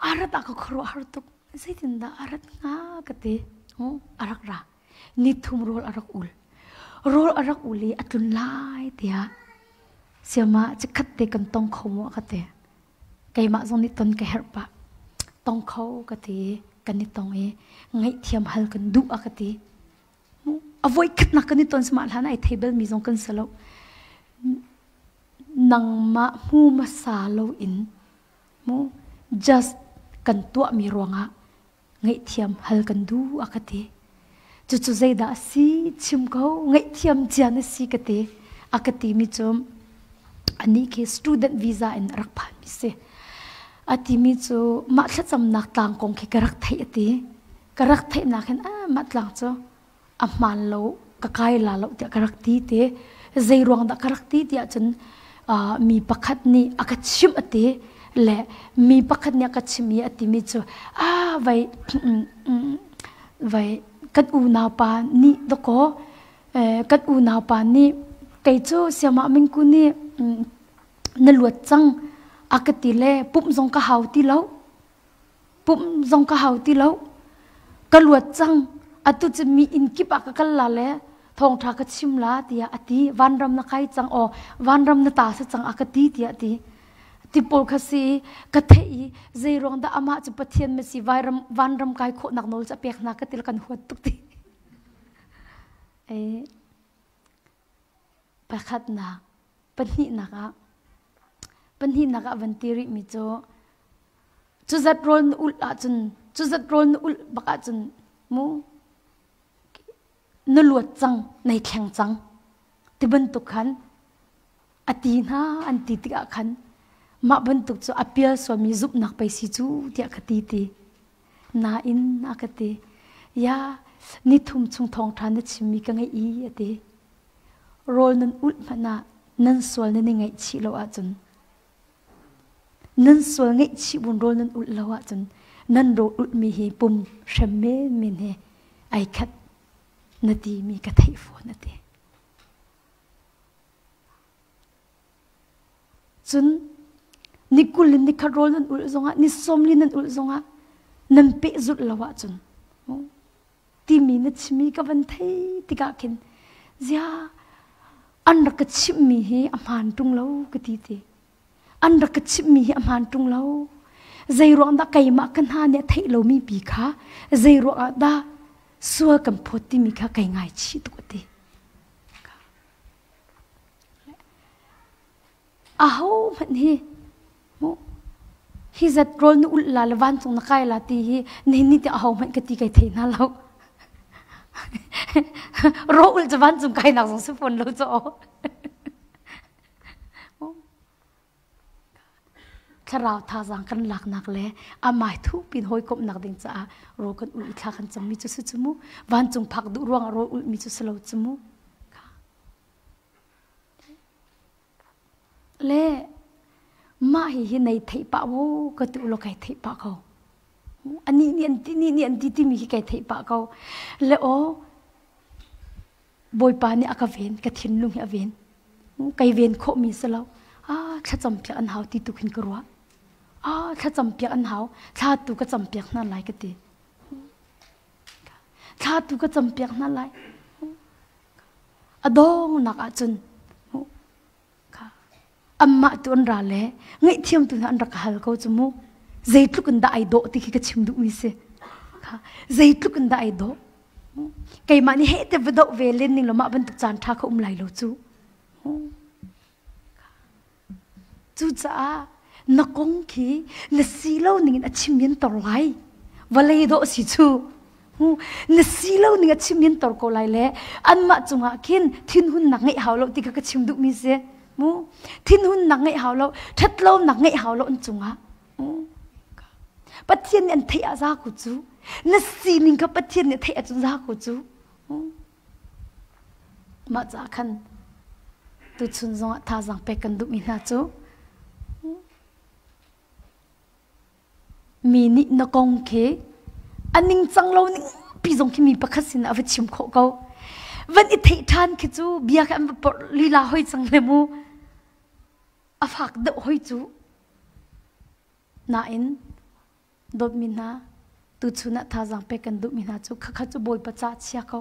A rat ah ka khuaruahhar tuk. Zeitindah a rat hnga ka ti. A rak ra. Ni thum rawl a rak ul. Rawl a rak ul i a tlun lai tiah siama chikkhat te kan tong kho maw ka ti. Keimah zong nih ton ka herh pah. Tong kho ka ti. Kan i tong i ngaihthiam hal kan duh a ka ti. A voikhatnak kan i ton sama hlan ai thei bal mi zong kan si lo. Nangmah hmu hmasa lo in mu just kan tuah mi ruangah ngaihthiam hal kan duh a ka ti. Cucu zeidah a si chim ko ngaihthiam cia na si ka ti. A ka ti mi cu anih khi student visa in a rak phan mi si. A ti mi cu mah thlacamnak tlang kong khi ka rak theih a ti. Ka rak theihnak hin ah mah tlang cu a hmaan lo ka kai la lo tiah ka rak ti te. Zei ruang dah ka rak ti tiah cun mi pakhat nih a ka chimh a ti le mi pakhat nih a ka chimh i a timi cu ah vai vai kan unau pa nih dakaw kan unau pa nih kei cu siamah mingku nih na luat cang a ka ti le pumh zong ka hau ti lo pumh zong ka hau ti lo ka luat cang. Atu cu mi inn kip ah ka kal la le thawngṭha ka chim la tiah a ti. Vanram na kai cang aw, vanram na ta si cang a ka ti tiah a ti. Ti pawl kha si ka theih i zei ruang dah amah cu Pathian ma si vairam vanram kai khawhnak nawl cu a pek hna ka ti kan huat tuk ti. E, pakhatnak, pahnihnak ah pahnihnak ah van ti rih mi cu cu zat rawl na ulh ahcun cu zat rawl na ulh bak ahcun mu na luat cang nei thleng cang ti bantuk khan a ti hna an ti tikah khan mah bantuk cu a pial sualmi zumhnak pei si cu tiah ka ti ti nain a ka ti ya ni thum chung thawngṭha na chimmi ka ngeih i a ti rawl nan ulh hmanh ah nan sual nan i ngaihchih lo ahcun Nan sual ngaihchih bun rawl nan ulh lo ahcun nan rawl ulhmi hi pum hrem menmen he ai khat na timi ka theih fawn a ti. Cun ni 20 in ni khat rawl nan ulh zongah ni 40 nan ulh zongah nan pehzulh lo ahcun timi na chimmi ka van thei tikah khin zia an rak ka chimhmi hi a hmaan ṭung lo ka ti ti an rak ka chimhmi hi a hmaan ṭung lo zei ruang dah keimah ka hna nih a theih lomi pi kha zei ruang ah dah sual kan phawt timi kha kai ngaichih tuk a ti Ahohmanh hi mu hi zat rawl na ulh la le vancung na kai la ti hi nihin ni tiang ahohmanh ka ti kai thei hna lo. Raw ulh cu vancung kainak zong si fawn lo cu aw. Thlarau thazaang kan laknak le amai thupin hawikomhnak ding caah rawl kan ulh i thla kan cammi cu si cu mu. Vancung phak duh ruangah rawl ulhmi cu si lo cu mu. Le mah hihi nei theih pah maw ka ti ulaw kai theih pah ko. Anih nih an ti, nih nih an ti timi hi kai theih pah ko. Le aw, Bawipa nih a ka ven, ka thinlung hi a ven. Kai ven khawhmi si lo. Ah, thlacam piak an hau ti tu khin ka ruah. Ah, thlacam piak an hau. Thla tu ka cam piak hna lai ka ti. Thla tu ka cam piak hna lai. A dongnak ahcun anmah tu an ra le ngaihthiam tu hna an rak hal ko cu mu. Zeitluk in dah ai dawh ti khi ka chim duhmi si. Kha zeitluk in dah ai dawh. Keimah nih heh te va doh ve len ning lo mah bantuk caan ṭha kha um lai lo cu. Cucaah na kong khi na si lo ning in a chim in tor lai. Vawlei dawh si cu. Na si lo ning a chim in tor ko lai le anmah cungah khin thinhunnak ngeih hau lo ti kha ka chim duhmi si. Mu thinhunnak ngeih hau lo, ṭhatlonak ngeih hau lo an cungah. Pathian nih an theih ah za ko cu. Na sining kha Pathian nih theih ahcun za ko cu. Mah caah khan tuchun zongah thazaang pek kan duhmi hna cu mi nih na kong khi a ningcang lo ning pi zong khi mi pakhat sin a va chim khawh ko. Van i theih ṭhan khi cu bia khi an va porh lila hoi cang le mu. A fak deuh hoi cu. Nain Dawtmi hna, tuchun ah thazaang pek kan duhmi hna cu khakha cu Bawipa ca chia ko.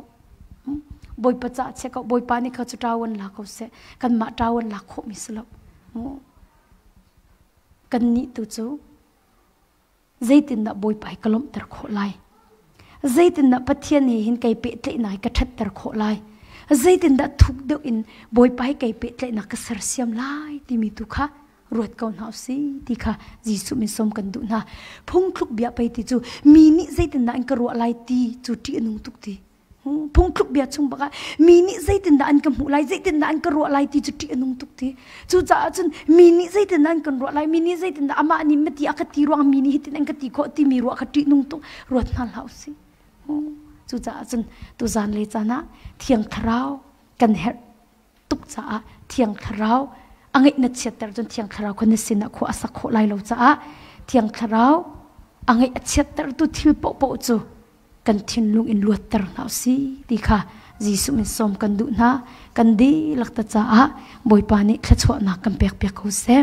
Bawipa ca chia ko. Bawipa nih kha cu ṭawan la ko seh. Kanmah ṭawan lak khawhmi si lo. Kannih tu cu zeitindah Bawipa hi ka lawmhter khawh lai? Zeitindah Pathian he hin kei pehtlaihnak hi ka ṭhatter khawh lai? Zeitindah thuk deuh in Bawipa hi kei pehtlaihnak ka sersiam lai timi tu kha ruat ko hna usih ti kha Jesuh min sawm kan duh hna. Phungthluk bia pei ti cu mi nih zeitindah an ka ruah lai ti cu ṭih a nung tuk ti. Phungthluk bia chung bak ah mi nih zeitindah an ka hmuh lai, zeitindah an ka ruah lai ti cu ṭih a nung tuk ti. Cucaah cun mi nih zeitindah an kan ruah lai, mi nih zeitindah amah nih mati a ka ti ruang mi nih hitin an ka ti khawh timi ruah kha ṭih nung tuk ruat hna hlah usih. Cucaah cun tuzan le caan ah Thiang Thlarau kan herh tuk caah Thiang Thlarau a ngeih na chiatter cun Thiang Thlarau kha na sinah khua a sak khawh lai lo caah Thiang Thlarau a ngeih a chiattertu thil paohpaoh cu kan thinlung in luatter hna usih ti kha Jesuh min sawm kan duh hna kan dihlak ta caah Bawipa nih thluachuahnak kan pek piak ko seh.